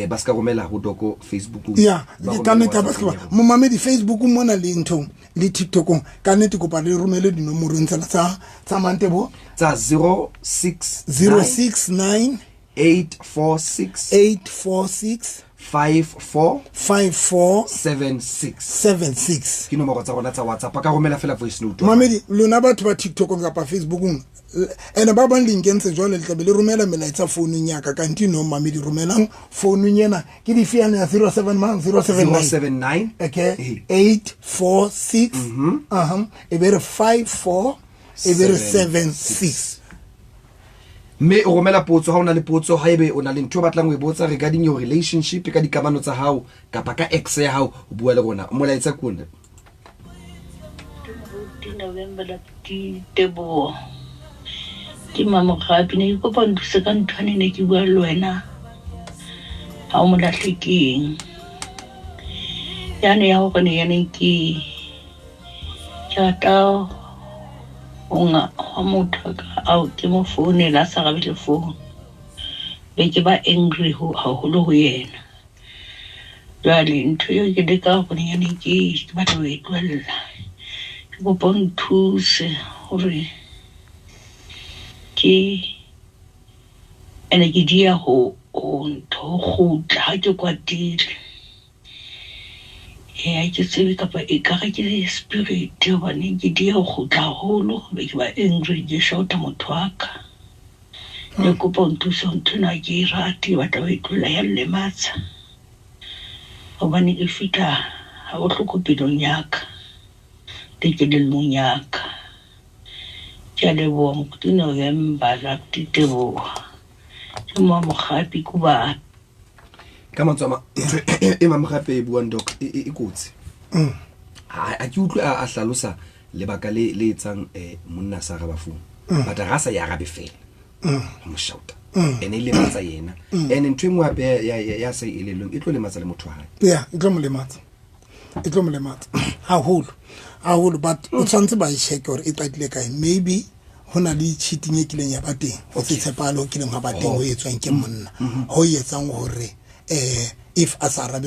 A: Ba ska romela ho Doc Facebook.
B: Ya, ka nnete ba ska momamedi Facebook mona le nthong le TikTokong, ka nnete kopa le romele dinomoro tsena tsa Mantebo
A: tsa 069
B: 069
A: 846
B: 846
A: 54
B: 54
A: 76
B: 76
A: ke nomoro tsa rona tsa whatsapp a ka romela fela voice note
B: Mamedi, lona batho ba TikTokong kapa Facebookong, ene ba bang le nkentse jwale, le tlabe le romela melaetsa founung ya ka. Kanti no, mamedi, romelang founung ena. Ke dife yane ya 07 mang? 079?
A: 079.
B: Okay.
A: Eh.
B: 846, aha, e be re 54, e be re 76.
A: Mme o romela potso ha o na le potso, haebe o na le ntho o batlang ho e botsa regarding your relationship, ka dikamano tsa hao kapa ka ex ya hao, o bua le rona. Molaetsa ke ona.
D: Moruti November la Diteboho, ke Mamogapi. Ne ke kopa o nthuse ka nthwane ne ke bua le wena ha o mo lahle. Ke eng yane ya hore ne yane ke rata ho nga hwa motho ka ao ke mo founela a sa arabe le phone, be ke ba angry ho haholo ho yena. Jwale ntho eo ke leka hore yane ke batla ho e tlohella. Ke kopa o nthuse hore ke ene ke dia ho ntho ho kgutla ha ke kwatile. Ee, ha ke tsebe kapa ekare ke spirit, hobane ke dia ho kgutla haholo, be ke ba angry, ke shouta motho wa ka. Ne kopa o nthuse, ntho ena ha ke e rate, ke batla ho e tlohella, ya nlematsa hobane e fihla ha bohloko pelong ya ka le kelellong ya ka. Ke a leboha, Moruti November la Diteboho, ke Mamogapi Kuba.
A: Ka mantswe a ntho e Mamogapi e buang, doc, e kotsi. Ha ke utlwe a hlalosa lebaka le etsang monna a sa araba phone, but ha sa e arabe fela, ho mo shouta ene e lematsa yena. Ene ntho e nngwe hape ya sa e elellweng, e tlo lematsa le motho wa hae.
B: Yeah, e tlo mo lematsa, e tlo mo lematsa haholo haholo, but o tshwanetse ba e check hore e qadile kae. Maybe ho na le cheating e kileng ya ba teng, ho se tshepahale ho kileng ha ba teng, ho etswang ke monna, ho etsang hore if a sa arabe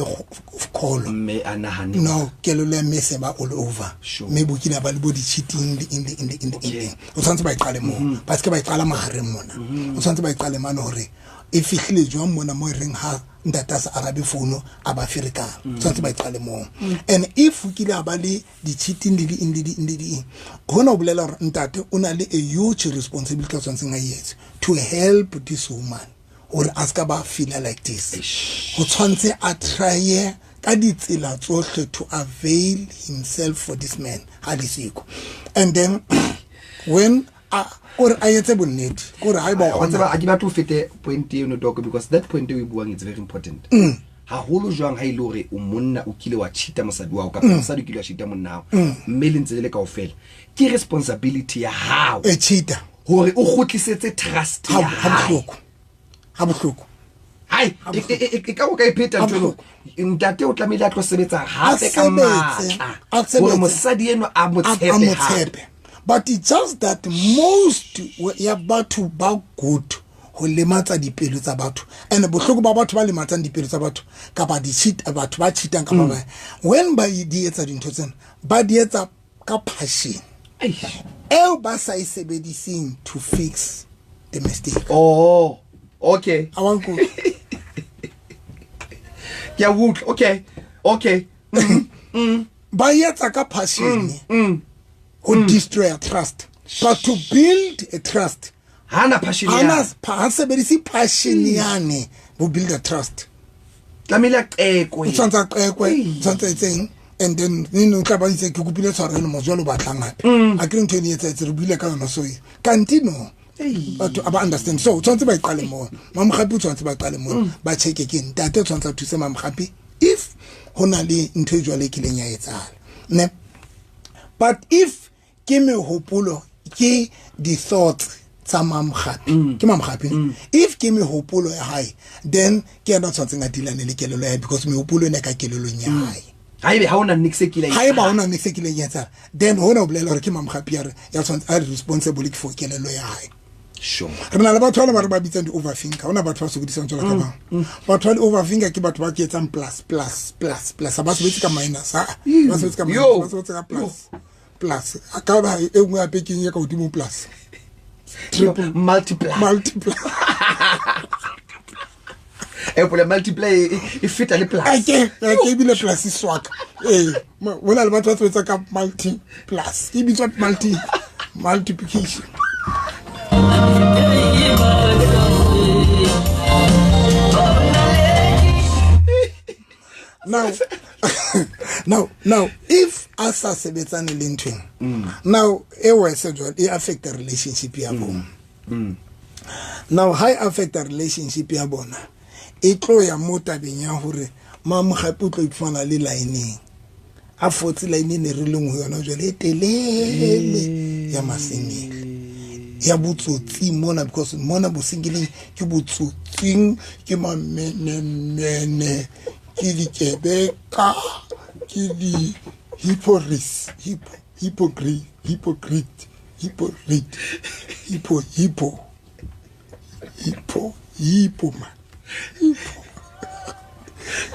B: call,
A: mme a nahane
B: no, kelello ya mme se ba all over. Mme bo kile ba le bo di-cheating le eng le eng le eng le eng le eng. O tshwanetse ba e qale moo, ba seke ba e qala mahareng mona. O tshwanetse ba e qale mane hore e fihlile jwang mona mo e reng ha ntate a sa arabe founu a ba ferekana. Tshwanetse ba e qale moo. And if o kile a ba le di-cheating le di eng le di eng le di eng, hona ho bolela hore ntate o na le a huge responsibility a tshwanetseng a e etse to help this woman hore a ska ba feela like this. Ho tshwanetse a trye ka ditsela tsohle to avail himself for this man ha le siko. And then when a kore a etse bonnete kore haeba o
A: wa tseba,
B: kgona
A: a ke batlo ho fete point eno, doc, because that point e o e buang, it's very important haholo. Jwang ha ile hore o monna, o kile wa cheata mosadi wa hao, kapa mosadi o kile wa cheata monna hao, mme le ntse le le kaofela, ke responsibility ya hao
B: e cheater
A: hore o kgutlisetse trust
B: ha
A: ya
B: ha
A: hae.
B: Bohloko, ha bohloko.
A: Hai, e ka o ka e pheta
B: Ha
A: ntho eno. Ntate o tlamehile a tlo sebetsa hape ka
B: sebetse,
A: matla
B: a sebetse.
A: hore mosadi eno a mo
B: a
A: tshepe
B: a mo
A: hape.
B: tshepe. But it's just that most ya batho ba good ho lematsa dipelo tsa batho, and bohloko ba batho ba lematsang dipelo tsa batho kapa di-cheat, batho ba cheatang kapa ba, when ba di etsa dintho tsena, ba di etsa ka passion
A: Eish.
B: eo ba sa e sebediseng to fix the mistake.
A: Oh, okay.
B: A wa nkutlwa?
A: Ke a utlwa. Okay.
B: Ba etsa ka passion ho destroy a trust, but to build a trust,
A: Hana passion ya.
B: hana ha sebedise passion yane ho build a trust.
A: Tlamehile a qekwe.
B: O tshwanetse a qekwe, o tshwanetse a etseng, and then nene o tla ba itse ke kopile tshwarelo mo, jwale o batlang hape a kere ntho ene e etsahetse, re buile ka yona. So kanti no, batho a ba understand. So o tshwanetse ba e qale moo. Mamogapi o tshwanetse ba qale moo, ba checke ke ntate o tshwanetse a thuse Mamogapi if ho na le ntho e jwale e kileng ya etsahala ne. But if ke mehopolo, ke di-thoughts tsa Mamogapi, ke Mamogapi, if ke mehopolo ya hae, then ke yena a tshwanetseng a dealane le kelello ya hae, because mehopolo ena e ka kelellong ya hae.
A: Haebe ha ona niks e kile ya
B: Haeba hona ne se kileng ya etsahala, then hona o bolela hore ke Mamogapi ya re ya tshwanetse a responsible ke for kelello ya hae. Re na le batho bana ba re ba bitsang di-overthinker. Hona batho ba sokodisang jwalo ka bang. Batho ba di-overthinker ke batho ba ke etsang plus plus plus plus, ha ba sebetse ka minus, ha ba sebetse ka minus, ba sebetse ka plus plus. A ka ba e nngwe hape ke eng e ka hodimo plus? Triple.
A: Multiply.
B: Multiply.
A: Apple multiply e feta le plus.
B: Ake ke ebile plus e swaka. Ee, ho na le batho ba sebetsa ka multi plus. E bitswa multi multiplication. Now now now if a sa sebetsane le nthweng now e worse jwale e affect relationship ya bona. Now ha e affecta relationship ya bona e tlo ya mo tabeng ya hore mamogape o tlo iphumana le lineng a fotse line e ne re leng ho yona jwale e telele ya masengele ya botsotsi mona, because mona bosengeleng ke botsotsing, ke mamenemene, ke dikebeka, ke di hypocrites, hypo hypocrite hypocrite hypocrite hypo hypo hypo hypo ma hypo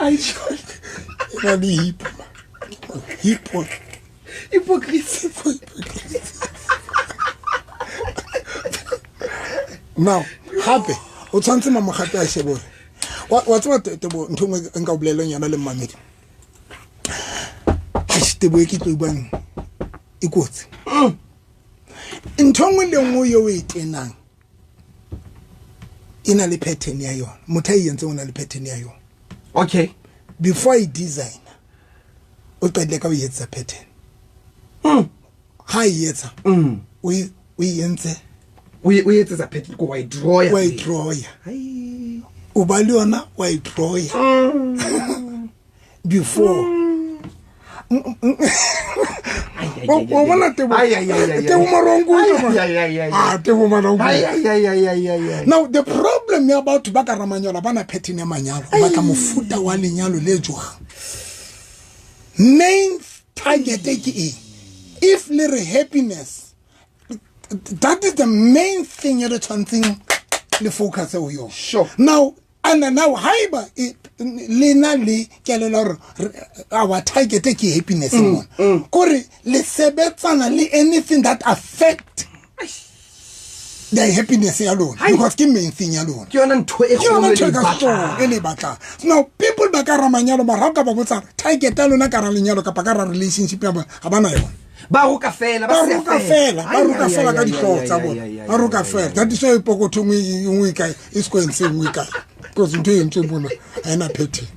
A: Ai
B: e na le hypo ma hypo
A: hypocrite.
B: Now gape o tshwanetse mamogape a shebe hore wa tseba Tebo ntho e nngwe nka o bolellang yona le mmamedi. Eish, Tebo e ke tlo e buang e kotsi. Ntho e nngwe le nngwe eo o e tenang e na le pattern ya yona. Motho a e entseng o na le pattern ya yona.
A: Okay.
B: Before e design o qadile ka ho etsa pattern. Ha e etsa o e entse
A: o e etsetsa pattern ko wa e draw.
B: Wa e draw. O ba le yona wa e draw. Before o bona Tebo Tebo Marongo. Ah, Tebo Marongo. Now the problem ya batho ba ka ramanyalo ba na pattern ya manyalo, ba batla mofuta wa lenyalo le jwang. Main target ke eng? If le re happiness, that is the main thing e re tshwantseng le focus ho yona.
A: Sure.
B: Now and now haeba le na le kelello hore our target ke happiness mona, kore le sebetsana le anything that affect the happiness ya lona, because ke main thing ya lona.
A: Ke yona ntho e
B: Ke yona
A: kgolo e
B: ntho e
A: le
B: ka
A: batlang.
B: sehloohong e le batlang. Now people ba ka ra manyalo, mara ha o ka ba botsa target ya lona ka ra lenyalo kapa ka ra relationship ya bona, ha ba na yona.
A: Ba roka fela, ba
B: Ba
A: seya
B: roka
A: fela.
B: fela, ba
A: Ai,
B: roka
A: ai,
B: fela
A: ai,
B: ka
A: ai,
B: dihlooho
A: ai,
B: tsa
A: ai,
B: bona.
A: ai, ai,
B: Ba roka
A: ai,
B: fela.
A: ai,
B: That is why pokotho e nngwe e kae, e sequence e nngwe e kae. Because ntho e entsweng mona ha ena pattern.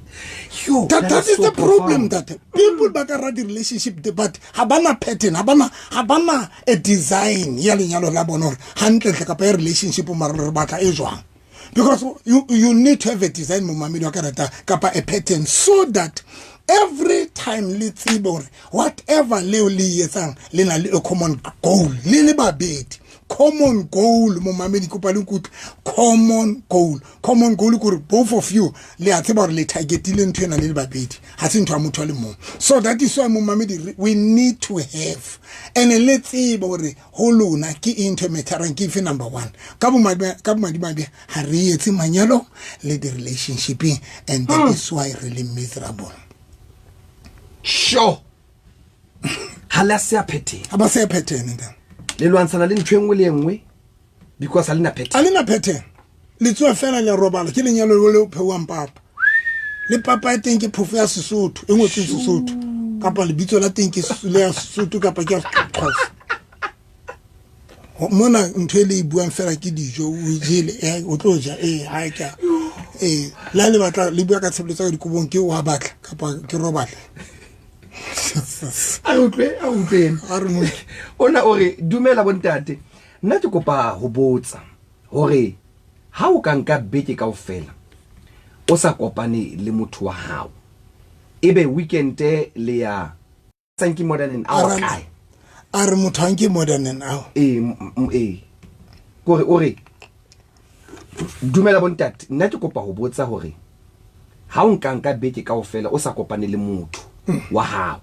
A: Yo,
B: That
A: that
B: that
A: is
B: is
A: so
B: the problem,
A: profound.
B: that people ba ka ra di-relationship, but ha bana pattern, ha bana a design ya lenyalo la bona hore hantlentle kapa ya relationship mara re batla e jwang. Because you need to have a design momamedi wa karata kapa a pattern, so that every time le tsebe hore whatever leo le e etsang le na le a common goal, le le babedi. Common goal, momamedi, kopa le nkutlwe. Common goal. Common goal ke hore both of you le a tseba hore le targetile ntho ena le le babedi, ha se ntho ya motho a le mong. So that is why momamedi, we need to have and le tsebe hore ho lona ke eng ntho e matter-ang, ke efe number one. Ka bomadimabe ha re etse manyalo le di-relationshipeng, and that is why re le miserable.
A: Sure. Ha le a se a pattern.
B: Ha ba se a pattern, ntate.
A: Le lwantshana le ntho e nngwe le e nngwe because ha le na pattern.
B: Ha le na pattern. Le tsoha fela le robala, ke lenyalo le le pheuwang papa. Le papa ya teng ke phofo ya Sesotho, e ngotsweng Sesotho. Kapa lebitso la teng ke le ya Sesotho kapa ke ya Xhosa. Mona ntho e le e buang fela ke dijo, o e jele, o tlo ja, ha e ka. Le ha le batla, le bua ka tshebeletso ya dikobong, ke wa batla kapa ke robala.
A: A re utlwe, a re utlwe.
B: A re mo.
A: Ona o re, dumela bontate. Nna ke kopa ho botsa hore ha o ka nka beke kaofela o sa kopane le motho wa hao, ebe weekend le ya thank you more than an hour
B: A re
A: kae?
B: A re motho ha nke more than an hour.
A: Kore o re, dumela bontate, nna ke kopa ho botsa hore ha o nka nka beke kaofela o sa kopane le motho wa hao,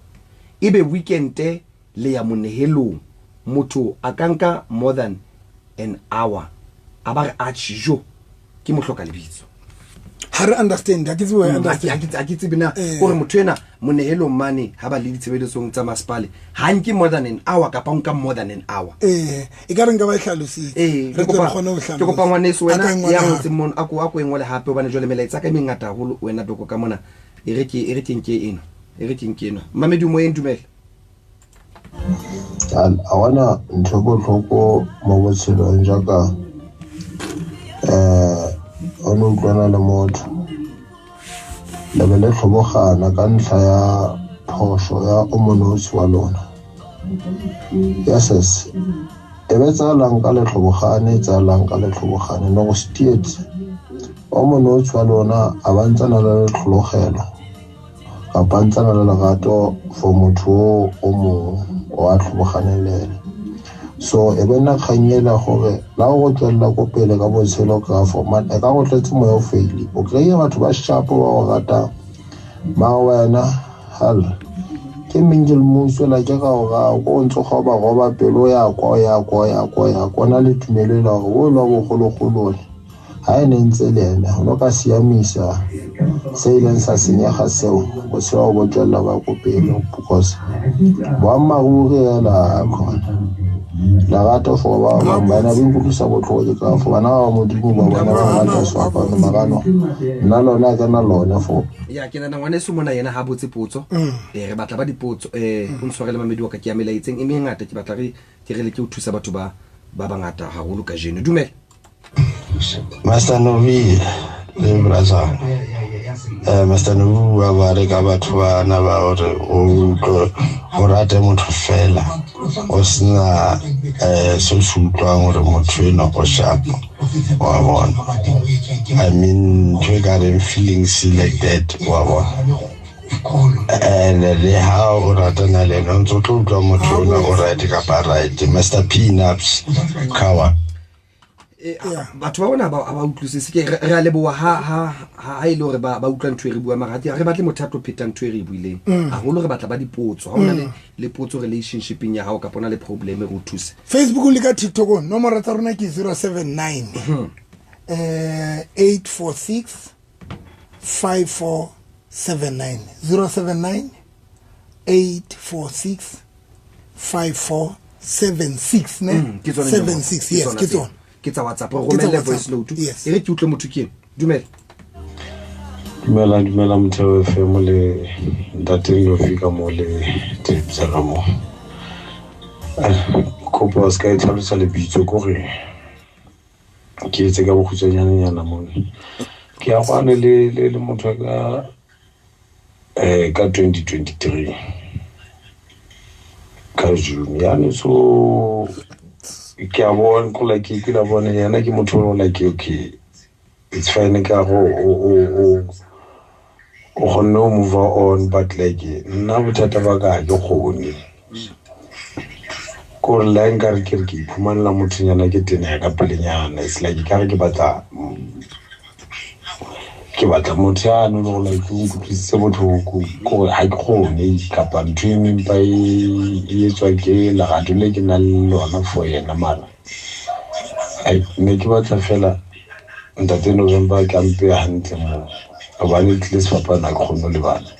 A: ebe weekend le ya monehelong, motho a ka nka more than an hour, a ba re atjhe, jo, ke mo hloka lebitso.
B: Ha re understand, ha ke tsebe ho understand.
A: Ha ke tsebe na o re motho ena monehelong mane ha ba le ditshebeletsong tsa masepale ha nke more than an hour kapa o nka more than an hour.
B: Ee, e ka re nka ba e hlalositse.
A: Ee,
B: Re
A: ke
B: tle re
A: kopa
B: kgone ho
A: ke kopa
B: hlalosa.
A: ngwaneso
B: A
A: wena
B: ka e ngole
A: ya
B: hape.
A: ngotseng mono a ko a ko e ngole hape hobane jwale melaetsa ya ka e mengata haholo wena doko ka mona. E re ke e re ke nke ena. E re ke nke ena. Mmamedi o moyeng dumela.
E: A bona ntho e botlhoko mo botshelong jaaka o ne utlwana le motho le be le tlhobogana ka ntlha ya phoso ya o monosi wa lona. Yeses e be tsalang ka letlhobogane tsalang ka letlhobogane ne go setietse o monosi wa lona a ba ntse a na le letlhologelo kapa a ntse a na le lerato for motho o o mongwe o a tlhoboganeng le ene. So e be nna kgang ela gore la go tswelela ko pele ka botshelo ka for man e ka go tletse moya o faile o kry-e batho ba shapo ba go ratang mara wena hell ke mingle muso la ke ga o ga ko o ntse ga o ba roba pelo ya kwa ya kwa ya kwa ya kwa na le tumelo e la gore o lwa bogologolole ha e ne ntse le ene o no ka siamisa se e leng sa senyega seo botshelo bo tswelela ba ko pele because boammaaruri hela khona lerato for ba bangwe bana ba nkutlwisa botlhoko ke ka for bana ba modimo ba bona ba rata sefapano marano nna lone a ke na lone for
A: Ya ke nana ngwaneso mona yena ha botse potso. Eh re batla ba dipotso eh o ntshwarele mamedi wa ka ke ya melaetseng e mengata ke batla re ke re leke ho thusa batho ba ba bangata haholo kajeno. Dumela.
E: Master Novi le brother Master Novi o bua ba re ka batho bana ba hore o utlwe o rate motho fela o sena se o se utlwang hore motho enwa o sharp wa bona. I mean ntho e ka reng feelings like that wa bona. And le ha o ratana le ena o ntse o tlo utlwa motho ona o right kapa right. Master P Naps Kawa.
A: Batho ba bona ba ba utlwisise ke re a leboha ha ha ha e le hore ba ba utlwa ntho e re buang mara ha re batle motho a tlo pheta ntho e re e buileng haholo re batla ba dipotso ha ona le le potso relationshipeng ya hao kapa ona le problem re o thuse.
B: Facebook le ka TikTok nomoro tsa rona ke 079 846 5479 079 846 5476 ne
A: Mm, ke tsone nomoro.
B: 76 yes ke
A: tseo.
B: tsone
A: Ke tsa WhatsApp re
B: Ke tsa
A: romelle
B: WhatsApp,
A: voice note
B: yes.
A: e re ke utlwe motho ke eng dumela.
E: Dumela dumela Motheo FM le ntate Lofi ka mo le Tebza ka mo. Kopo o ska e tlhalosa lebitso kore ke etse ka bokgutshwanyanenyana mona. Ke ya kwane le le le motho ka ka 2023 ka June yane so ke a bona ko like ke la bona yena ke motho o like okay it's fine ka go o o kgonne ho move on but like nna bothata ba ka ha ke kgone kore la nkare ke re ke iphumanela mothonyana ke tena ya ka pelenyana it's like ka re ke batla motho yane le gore like o nkutlwisitse botlhoko kore ha ke kgone kapa ntho e mempa e etswa ke lerato le ke nang le lona for yena mara ai ne ke batla fela ntate November ke a mpeya hantle moo hobane tlile sefapano ha ke kgone ho lebala.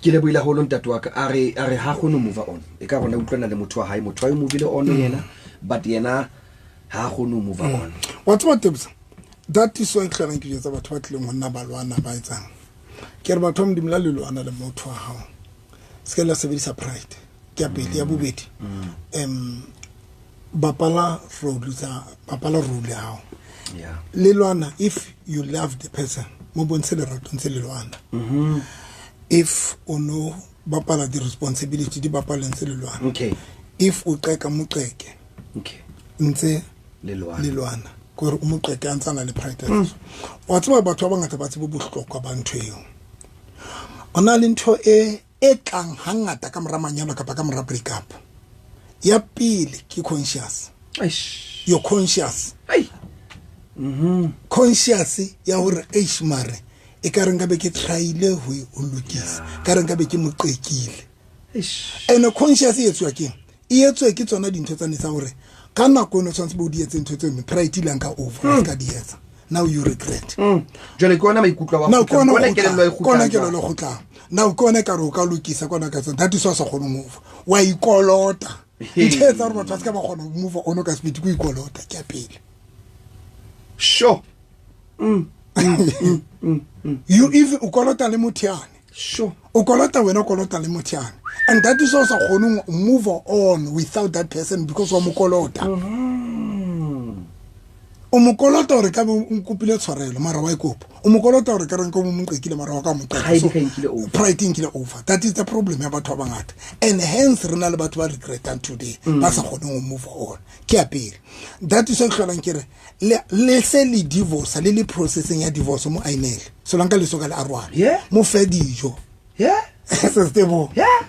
A: Ke lebohile haholo ntate wa ka a re a re ha kgone ho move on e ka rona utlwana le motho wa hae motho wa hae o movile on yena but yena ha kgone ho move on.
B: Wa tseba Tebza that is why ke hlolang ke jwetsa batho ba tlileng ho nna ba lwana ba etsang ke re batho ba modimo la le lwana le motho wa hao se ke la sebedisa pride ke ya pele ya bobedi bapala role tsa bapala role ya hao
A: Yeah.
B: le lwana if you love the person mo bontshe lerato ntse le lwana if o no bapala di responsibility di bapale ntse le lwana
A: Okay.
B: if o qeka mo qeke
A: Okay.
B: ntse
A: Le lwana.
B: le lwana kore o mo qeke a ntse a na le pride wa tseba batho ba bangata ba tsebe bohlokwa ba ntho eo o na le ntho e e tlang hangata ka mora manyalo kapa ka mora break up ya pele ke conscious
A: Eish.
B: your conscious
A: Ai.
B: Conscious ya hore eish mare e ka re nka be ke tryile ho e lokisa ka re nka be ke mo qekile
A: Eish.
B: And conscious e etsuwa keng E etswe ke tsona dintho tsane tsa hore ka nako eno tshwanetse bo di etse ntho tseo mme pride ile nka over wa ska di etsa. Now you regret.
A: Jwale ke ona maikutlo a
B: Now ke ona
A: kgutlang, ke ona kelello e
B: kgutlang, ke ona
A: kgutlang
B: kelello e kgutlang. Now ke ona ekare o ka lokisa, ke ona ka tsona. That is why o sa kgone ho move. Wa ikolota. Ntho e etsang hore batho ba se ka ba kgona ho move on ka speed ke ho ikolota, ke ya pele.
A: Sure.
B: You even o kolota le motho yane.
A: Sure.
B: O kolota wena, o kolota le motho yane. And that is why o sa kgoneng ho move on without that person because wa mo kolota. O mo kolota hore ka be o nkopile tshwarelo mara wa e kopa. O mo kolota hore ka re nka mo moqekile mara wa ka mo qeka.
A: Pride
B: So,
A: ka nkile over.
B: Pride e nkile over. That is the problem ya batho ba bangata. And hence re na le batho ba regretang today, ba sa kgoneng ho move on. Ke ya pele. That is why ke hlolang ke re, le se le divorce, le le processing ya divorce mo ainele. Solanka le soka le arohana.
A: Yeah.
B: Mo fe dijo.
A: Yeah.
B: Sestebo.
A: Yeah.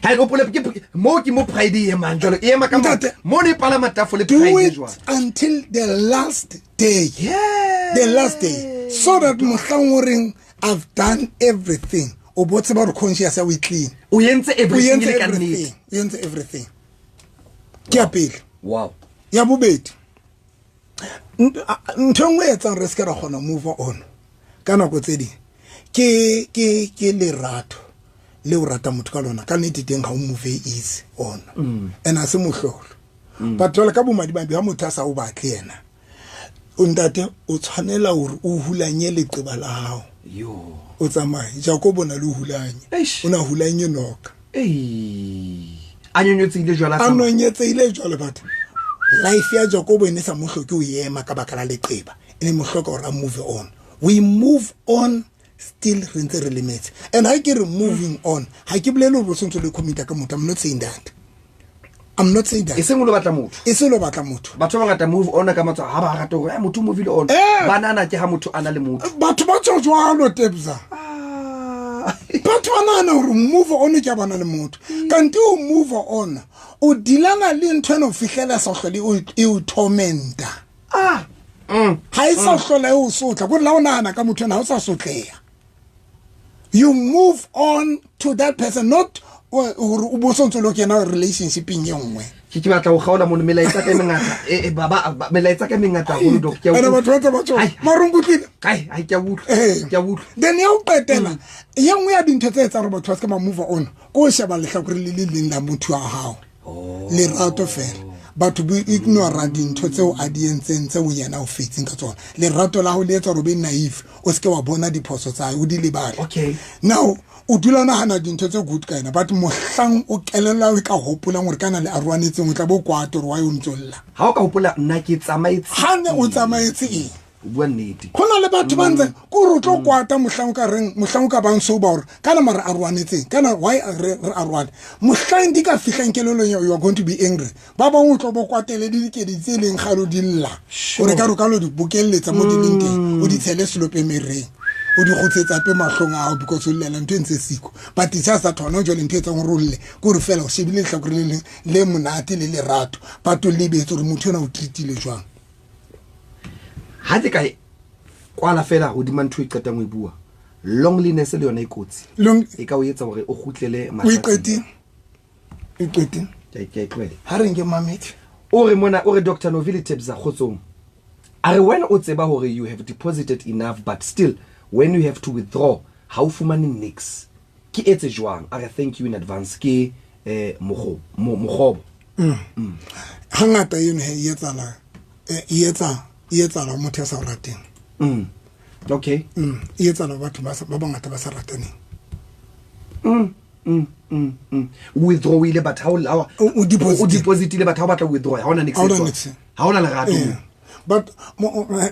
A: Ha e hopole ke mo ke mo pride e emang jwalo, e ema ka mo-
B: Ntate,
A: mo ne e palama tafole
B: do
A: pride
B: it
A: jwalo.
B: until the last day.
A: Yeah.
B: The last day. So that mohlang o reng I've done everything. O bo tseba hore conscious ya o e clean.
A: O entse
B: O
A: everything
B: entse
A: e le ka nnete.
B: everything. O entse everything. Ke ya pele.
A: Wow.
B: Ya bobedi. Ntho e nngwe e etsang re se ke ra kgona move on ka nako tse ding ke lerato le o rata motho ka lona. Ka nnete teng ha o move easy on. And ha se mohlolo. But jwale ka bomadimabe ha motho a sa o batle yena, o ntate o tshwanela hore o hulanye leqeba la hao.
A: Yo.
B: O tsamaye. Jakobo o na le hulanye.
A: Eish.
B: O na hulanye noka.
A: Ei. A nonyetsehile jwalo a
B: A
A: tsamaya.
B: nonyetsehile jwalo batho. Life ya Jakobo e ne sa mo hloke ho ema ka baka la leqeba. E ne mo hloka hore a move on. We move on still re ntse re lemetse. And ha ke re moving on, ha ke bolele hore o sentse le commit ka motho. I'm not saying that. I'm not saying that.
A: E seng o lo batla motho.
B: E seng o lo batla motho.
A: Batho ba bangata move on ka matshwao, ha ba rata hore, motho o movile on. Ba nahana ke ha motho a na le motho.
B: Batho ba tswa jwalo, Tebza. Batho ba nahana hore move on ke ha ba na le motho. Kante o move on, o dilana le ntho ena ho fihlela sa hlole e o tormenta. Ha e sa hlola e o sotla, kore la o nahana ka motho ena ha o sa sotleha. You move on to that person, not hore o bo sontso lo kena relationship-eng e nngwe.
A: Ke batla ho kgaola mono, melaetsa ka e mengata. Ba, ba, ba, melaetsa ka e mengata haholo, Doc. Ke a
B: Ene
A: utlwa.
B: batho ba ntse ba tjho,
A: Ai.
B: mara o nkutlwile?
A: Ai, ai, ke a utlwa. Ke a utlwa.
B: Then ya ho qetela, e nngwe ya dintho tse etsang hore batho ba se ke ba move on, ke ho sheba lehlakore le le leng la motho wa hao. Lerato fela. Batho bo ignora dintho tseo a di entseng tseo yena o fetseng ka tsona. Lerato la hao le etsa hore o be naive, o se ke wa bona diphoso tsa hae, o di lebale. Now o dula o nahana dintho tse good ka yena, but mohlang o kelello e ka hopolang hore kana le arohanetseng, o tla bo kwata hore why o ntso lla.
A: Ha o ka hopola nna ke tsamaetse
B: Ha ne o tsamaetse eng?
A: O bua nnete.
B: Ho na le batho ba ntse ke hore o tlo kwata mohlang o ka reng, mohlang o ka bang sober hore kana mara arohanetseng, kana why re arohane. Mohlang di ka fihlang kelellong ya hao, you are going to be angry. Ba bang o tlo bo kwatele le dikedi tse leng kgale o di lla. Hore ka re o ka lo di bokelletsa mo di leng teng, o di tshele selope mereng. O di kgutsetsa hape mahlong a hao because o llela ntho e ntse siko. But it's just that hona jwale ntho e etsang hore o lle, ke hore feela o shebile lehlakore le leng le monate le lerato, but o lebetse hore motho enwa o treat-ile jwang.
A: Ha ke ka kwala fela hodima ntho e qetang ho e bua, loneliness le yona e kotsi. E ka o etsa hore o kgutlele
B: O e
A: mathateng.
B: qetile? E qetile?
A: Ke a e tlohela.
B: Ha re nke mamedi.
A: O re mona, o re Doctor Novile Tebza kgotsong. A re when o tseba hore you have deposited enough but still when you have to withdraw ha o fumane nix. Ke etse jwang? A re thank you in advance ke mokgobo.
B: Hangata eno he e etsahala, e etsa, e etsahala motho ya sa o rateng.
A: Okay.
B: E etsahala batho ba bangata ba sa rataneng.
A: Withdrawile but ha o la,
B: O, o depositile.
A: o depositile but ha o batla withdraw, ha hona nix
B: Ha hona
A: e tswang.
B: nix.
A: Ha hona lerato.
B: But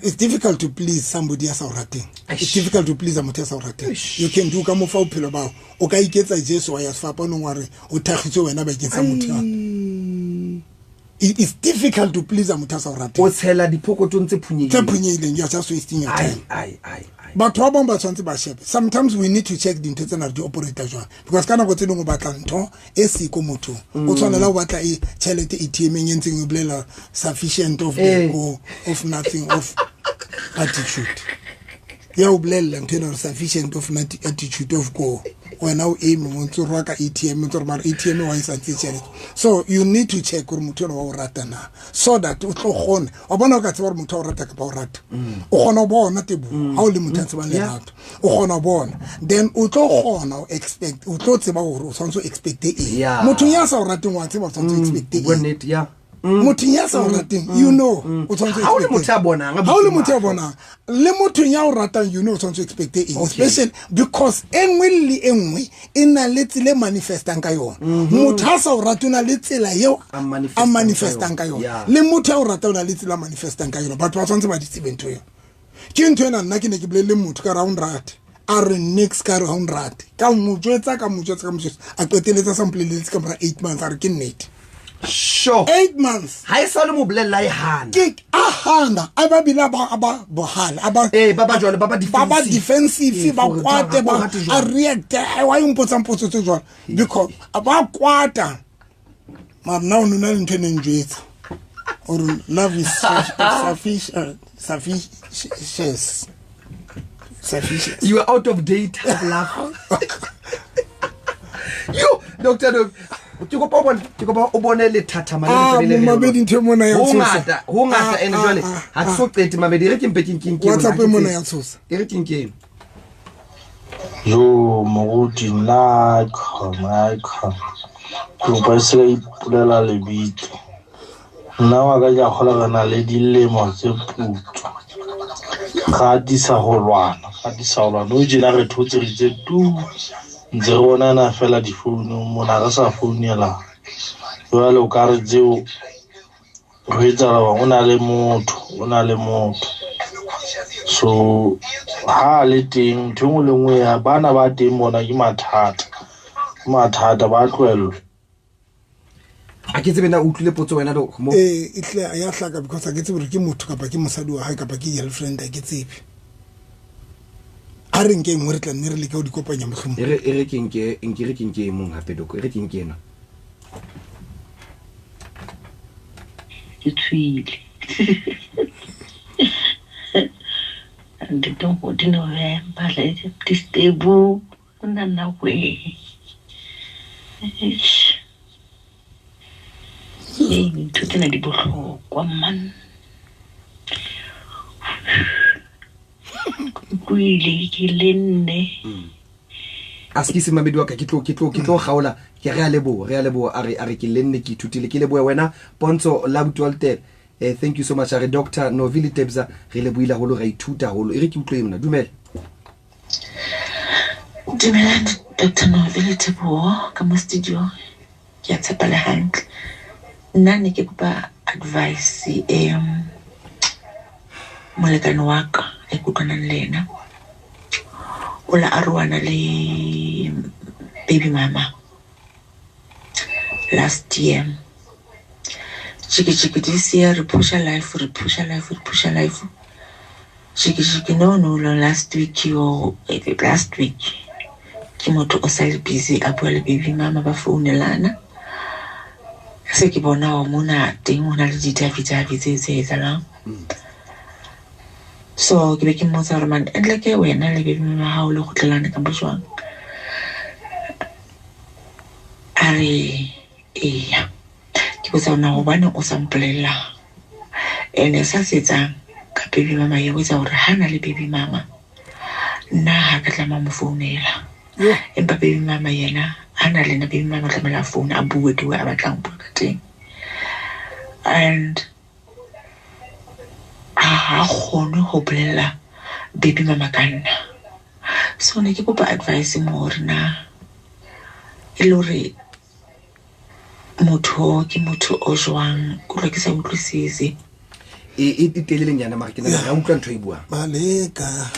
B: it's difficult to please somebody ya sa o rateng. It's
A: Eish.
B: difficult to please motho ya sa o rateng.
A: Eish.
B: You can do ka mofa bophelo ba hao. O ka iketsa Jesu wa ya sefapanong wa re o thakgitswe wena bakeng sa motho ya.
A: Ai.
B: It's difficult to please motho ya sa o rateng.
A: O tshela diphokothong tse phunyehileng.
B: Tse phunyehileng, you are just wasting your
A: Ai,
B: time.
A: ai, ai, ai.
B: Batho ba bang ba tshwanetse ba shebe. Sometimes we need to check dintho tsena re di operate jwang. Because ka nako tse dingwe o batla ntho e siko mothong. O tshwanela ho batla e tjhelete A T M-eng e ntseng e bolela sufficient of the go, of nothing, of attitude. Ya o bolella ntho ena gore sufficient of attitude of go wena o eme mo ntse o rwaka ATM, ntse re mara ATM wa e sa ntse tšhelete. So you need to check gore motho ena wa o rata na, so that o tlo kgone wa bona. O ka tseba gore motho wa o rata kapa o rata, o kgona ho bona tebo ha o le motho a tsebang lerato, o kgona ho bona. Then o tlo kgona ho expect, o tlo tseba gore o tshwanetse o expecte eng. Motho ya sa o rateng, wa tseba o tshwanetse o expecte
A: Bua
B: eng.
A: nnete ya.
B: Motho ya sa o rateng, you know o tshwanetse o
A: Ha o le
B: expecte
A: motho ya bonang, a
B: ha o le
A: butse
B: motho ya
A: mahlo.
B: bonang le motho ya o ratang, you know o tshwanetse o expecte eng. Especially because e nngwe le e nngwe e na le tsela e manifestang ka yona. Motho ha sa o rate, o na le tsela eo
A: A manifestang
B: a manifestang
A: ka
B: ka
A: yona.
B: yona.
A: Yeah.
B: Le motho ya o ratang, o na le tsela a manifestang ka yona. Batho ba tshwanetse ba di tsebe ntho eo. Ke ntho ena nna ke ne ke bolelle motho ka re ha o nrate, a re nix, ka re ha o nrate, ka mo jwetsa, ka mo jwetsa, ka mo jwetsa, a qeteletse a sa mpoleletse ka mora 8 months, a re ke nnete.
A: Sure.
B: 8 months.
A: Ha e sa le mo bolella, e hana.
B: Ke a hana, a ba bile a ba, a ba bohale, a ba
A: Ee, ba ba jwalo, ba ba
B: ba ba
A: defensive.
B: defensive,
A: Ee,
B: ba
A: for
B: kwate,
A: jwang,
B: ba
A: ha o rate
B: a
A: jwang.
B: react, why o mpotsang potso tse jwalo, because a ba kwata. Mara nna o no na le ntho e neng jwetsa gore love is sufficient, sufficient.
A: You are out of date, love you, Doctor Doc. Ke kopa o bone, ke kopa o bone lethathama le
B: Ah,
A: le tlamehile re
B: momamedi,
A: lona.
B: ntho e mona ya
A: Ho
B: tshosa.
A: ngata, ho ngata.
B: Ah,
A: Ene
B: ah,
A: jwale
B: ah,
A: ha ke so qete, mamedi. E re ke mpe ke nke
B: WhatsApp
A: yona,
B: e mona
A: ke
B: ya tshosa.
A: E re ke nke eno.
E: Jo moruti, nna khona khona ke kopa e se ka ipolela lebitso. Nna wa ka ke a kgola, re na le dilemo tse putswa, re atisa ho lwana, re atisa ho lwana. Nou tjena re thotse, re itse tu, ntse re bonana fela difounung mona, re sa founela. Jwale o ka re tseo ho etsahala hore o na le motho, o na le motho. So ha a le teng, ntho e nngwe le nngwe ya bana ba teng bona ke mathata, ke mathata, ba tlohellwa.
A: A ke tsebe na o utlwile potso wena, Doc, mo.
B: Ee, e tle ya hlaka because ha ke tsebe hore ke motho kapa ke mosadi wa hae kapa ke girlfriend, ha ke tsebe. A re nke e nngwe, re tla nne re leke ho di kopanya mohlomong.
A: E re ke nke nke re ke nke e mong hape, Doc. E re ke nke ena.
D: Ke tswile ntate Moruti, November le disturb nna nna we. Eish. Ee, ntho tsena di bohlokwa man. Utlwile ke le nne.
A: A se ke se mamedi wa ka, ke tlo kgaola. Ke re a leboha, re a leboha. A re ke lenne, ke ithutile, ke lebohe wena Pontsho la Butwalter. Thank you so much. A re Dr Novili Tebza, re lebohile haholo, ra ithuta haholo. E re ke utlwe mona. Dumela.
F: Dumelang Dr Novi le Teboho ka mo studio, ke a tshepa le hantle. Nna ne ke kopa advice. E molekane wa ka e ke utlwanang le ena o la arohana le baby mama last year. Jiki jiki this year re pusha life, re pusha life, re pusha life. Jiki jiki no no no last week yo, last week ke motho o sa le busy a bua le baby mama, ba founelana. Se ke bona hore mona teng ho na le di-davi-davi tse tse etsahalang. So ke be ke mmotsa hore man, entle ke wena le baby mama hao le kgutlelane kampo jwang? A re eya. Ke botsa hore na hobaneng o sa mpolella? Ene sa se etsang ka baby mama eo, etsa hore ha na le baby mama, nna ha ka tlameha mo founela, empa baby mama yena ha na le nna, baby mama tlamehile a foune, a bue the way a batlang ho bua ka teng. And ha kgone ho bolella baby mama ka nna. So ne ke kopa advice mo hore na e le hore motho o ke motho o jwang, ke utlwa ke sa utlwisise.
A: E telelenyana, mara ke nahana ra utlwa ntho e buang.
B: Baleka.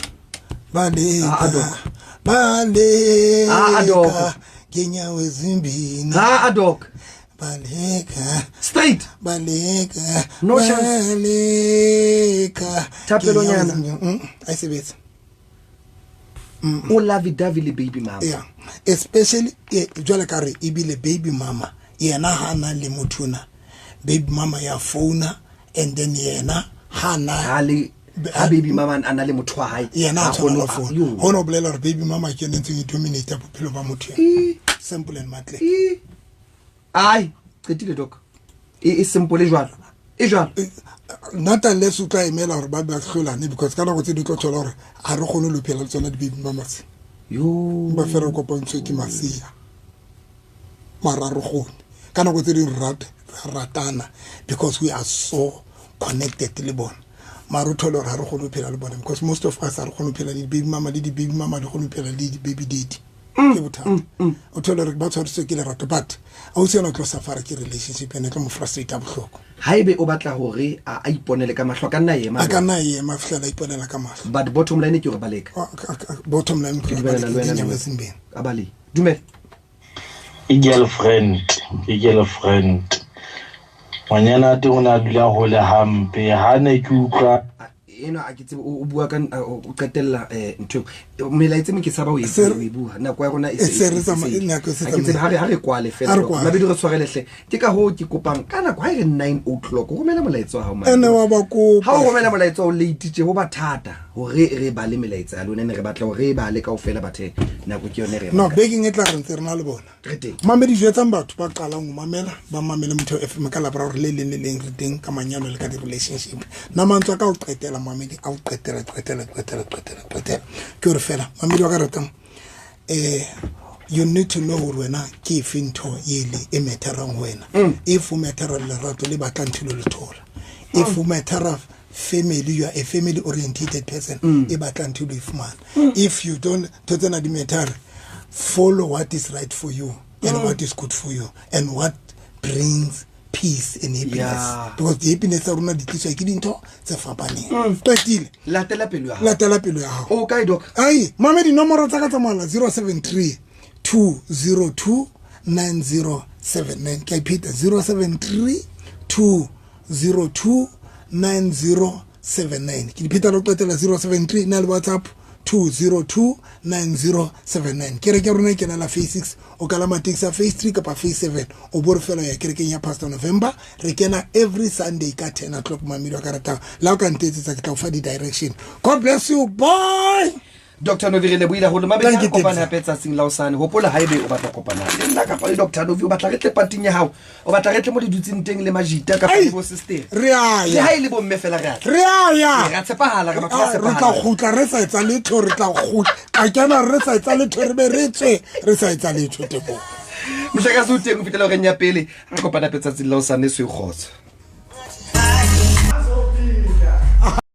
A: Ah,
B: Baleka.
A: Doc. Ah, Doc.
B: Baleka ngenyawo ezimbini.
A: Ha a, Doc.
B: Baleka.
A: Straight.
B: Baleka.
A: No chance.
B: Baleka.
A: Thapelonyana.
B: Ngenyawo ezimbini. Ayisebetsi.
A: O lovey dovey le baby mama.
B: Yeah, especially jwale ka re ebile baby mama yena ha na le motho ona, baby mama ya founa, and then yena ha na
A: Ha le Ha baby mama a na le motho wa hae,
B: yena
A: ha
B: a tshwana
A: kgone
B: la
A: ho-
B: phone
A: Yo.
B: gona o bolela gore baby mama ke ene ntseng e dominata bophelo ba motho ena. Simple and matle.
A: E. Ai, qetile doc. E simple e jwalo, e jwalo.
B: Not unless o tla emela gore ba ba tlholane, because ka nako tse di tlo thola gore ga re kgone lo phela le tsona di-baby mamas.
A: Yo.
B: Ba fela re kopantshwe ke masea, mara re kgone ka nako tse dingwe re rate, re ratana because we are so connected le bona, mara o thole gore ga re kgone ho phela le bona, because most of us ga re kgone ho phela le di-baby mama, le di-baby mama di kgone ho phela le di-baby daddy. Ke bothata. O thole gore ba tshwarisitswe ke lerato, but ausi ena o tlo safara ke relationship ena, e tlo mo frustrate bohloko.
A: Haebe o batla hore a iponele ka mahlo, a ka nna ema.
B: A ka nna ema fitlhela a iponela ka mahlo.
A: But bottom line ke hore baleka.
B: Bottom line
A: Ke dumellana le wena,
B: ke
A: Lebo.
B: sembeng.
A: A balehe. Dumela.
E: Ke girlfriend, ke girlfriend. Ngwanyana teng o ne a dula hole hampe, ha ne ke utlwa.
A: Enwa a ke tsebe o bua ka o qetella ntho eo. Melaetsa e meng ke tshaba ho e ho e bua, nako ya rona e
B: E se re
A: e
B: tsamaya- nako e se
A: Ha ke tsebe,
B: tsamaya.
A: ha re kwale fela,
B: Ha re
A: Doc.
B: kwale.
A: Mabedi re tshwarele hle. Ke ka hoo ke kopang ka nako ha e re 9 o'clock, o romela molaetsa wa hao mane.
B: Ene wa ba kopa.
A: Ha o romela molaetsa o late tje, ho ba thata hore re bale melaetsa ya lona, ene re batla hore re e bale kaofela, bathe nako ke yone re
B: No,
A: emang ka-
B: bekeng e tla re ntse re na le bona.
A: Re teng.
B: Mamedi, jwetsang batho ba qalang ho mamela, ba mamele Motheo FM ka Laboraro le leng le leng, re teng ka manyalo le ka di-relationship. Nna mantswe a ka ho qetela, mamedi, a ho qetela, qetela, qetela, qetela, qetela, ke hore fela mamedi wa ka ratang, you need to know hore wena ke efe ntho ele e matterang ho wena. If o mattera lerato le batlang ntho le thola, if o mattera family, you are a family orientated person e batlang ntho le e fumana. If you don't, ntho tsena di matter, follow what is right for you and what is good for you and what brings peace and happiness. Because the happiness tsa rona di tliswa ke dintho tse fapaneng. Qetile.
A: Latela pelo ya hao.
B: Latela pelo ya hao.
A: O kae, Doc?
B: Ai, mame, dinomoro tsa ka tsa mohala 073 202 9079. Ke a ipheta, 073 202 9079. Ke di pheta le ho qetela, 073 na le WhatsApp 202 9079. Kereke ya rona e kenela phase 6, o kalama taxi ya phase 3 kapa phase 7, o bo re fela ya kerekeng ya Pastor November. Re kena every Sunday ka 10 o'clock. Mamedi wa ka ratang, la o ka ntetsetsa, ke tla o fa di-direction. God bless you, bye.
A: Dr Novi, re lebohile haholo. Mabedi,
B: Thank
A: ha re
B: you,
A: kopane
B: Tebza.
A: hape tsatsing la hosane. Hopola, haebe o batla ho kopana le nna kapa le Dr Novi, o batla re tle pating ya hao, o batla re tle mo le dutseng teng le majita kapa
B: Ai,
A: le bo sister,
B: re a
A: le
B: ya.
A: ha e le bomme fela, re a tla.
B: Re a ya.
A: Re a tshepahala, re batho ba
B: Ah, re tla
A: tshepahalang.
B: kgutla re sa etsa letho, re tla kgutla ka kena re sa etsa letho, re be re tswe re sa etsa letho, Teboho.
A: Mohlakase o teng ho fihlela horeng ya pele. Re kopana hape tsatsing la hosane. Se kgotso.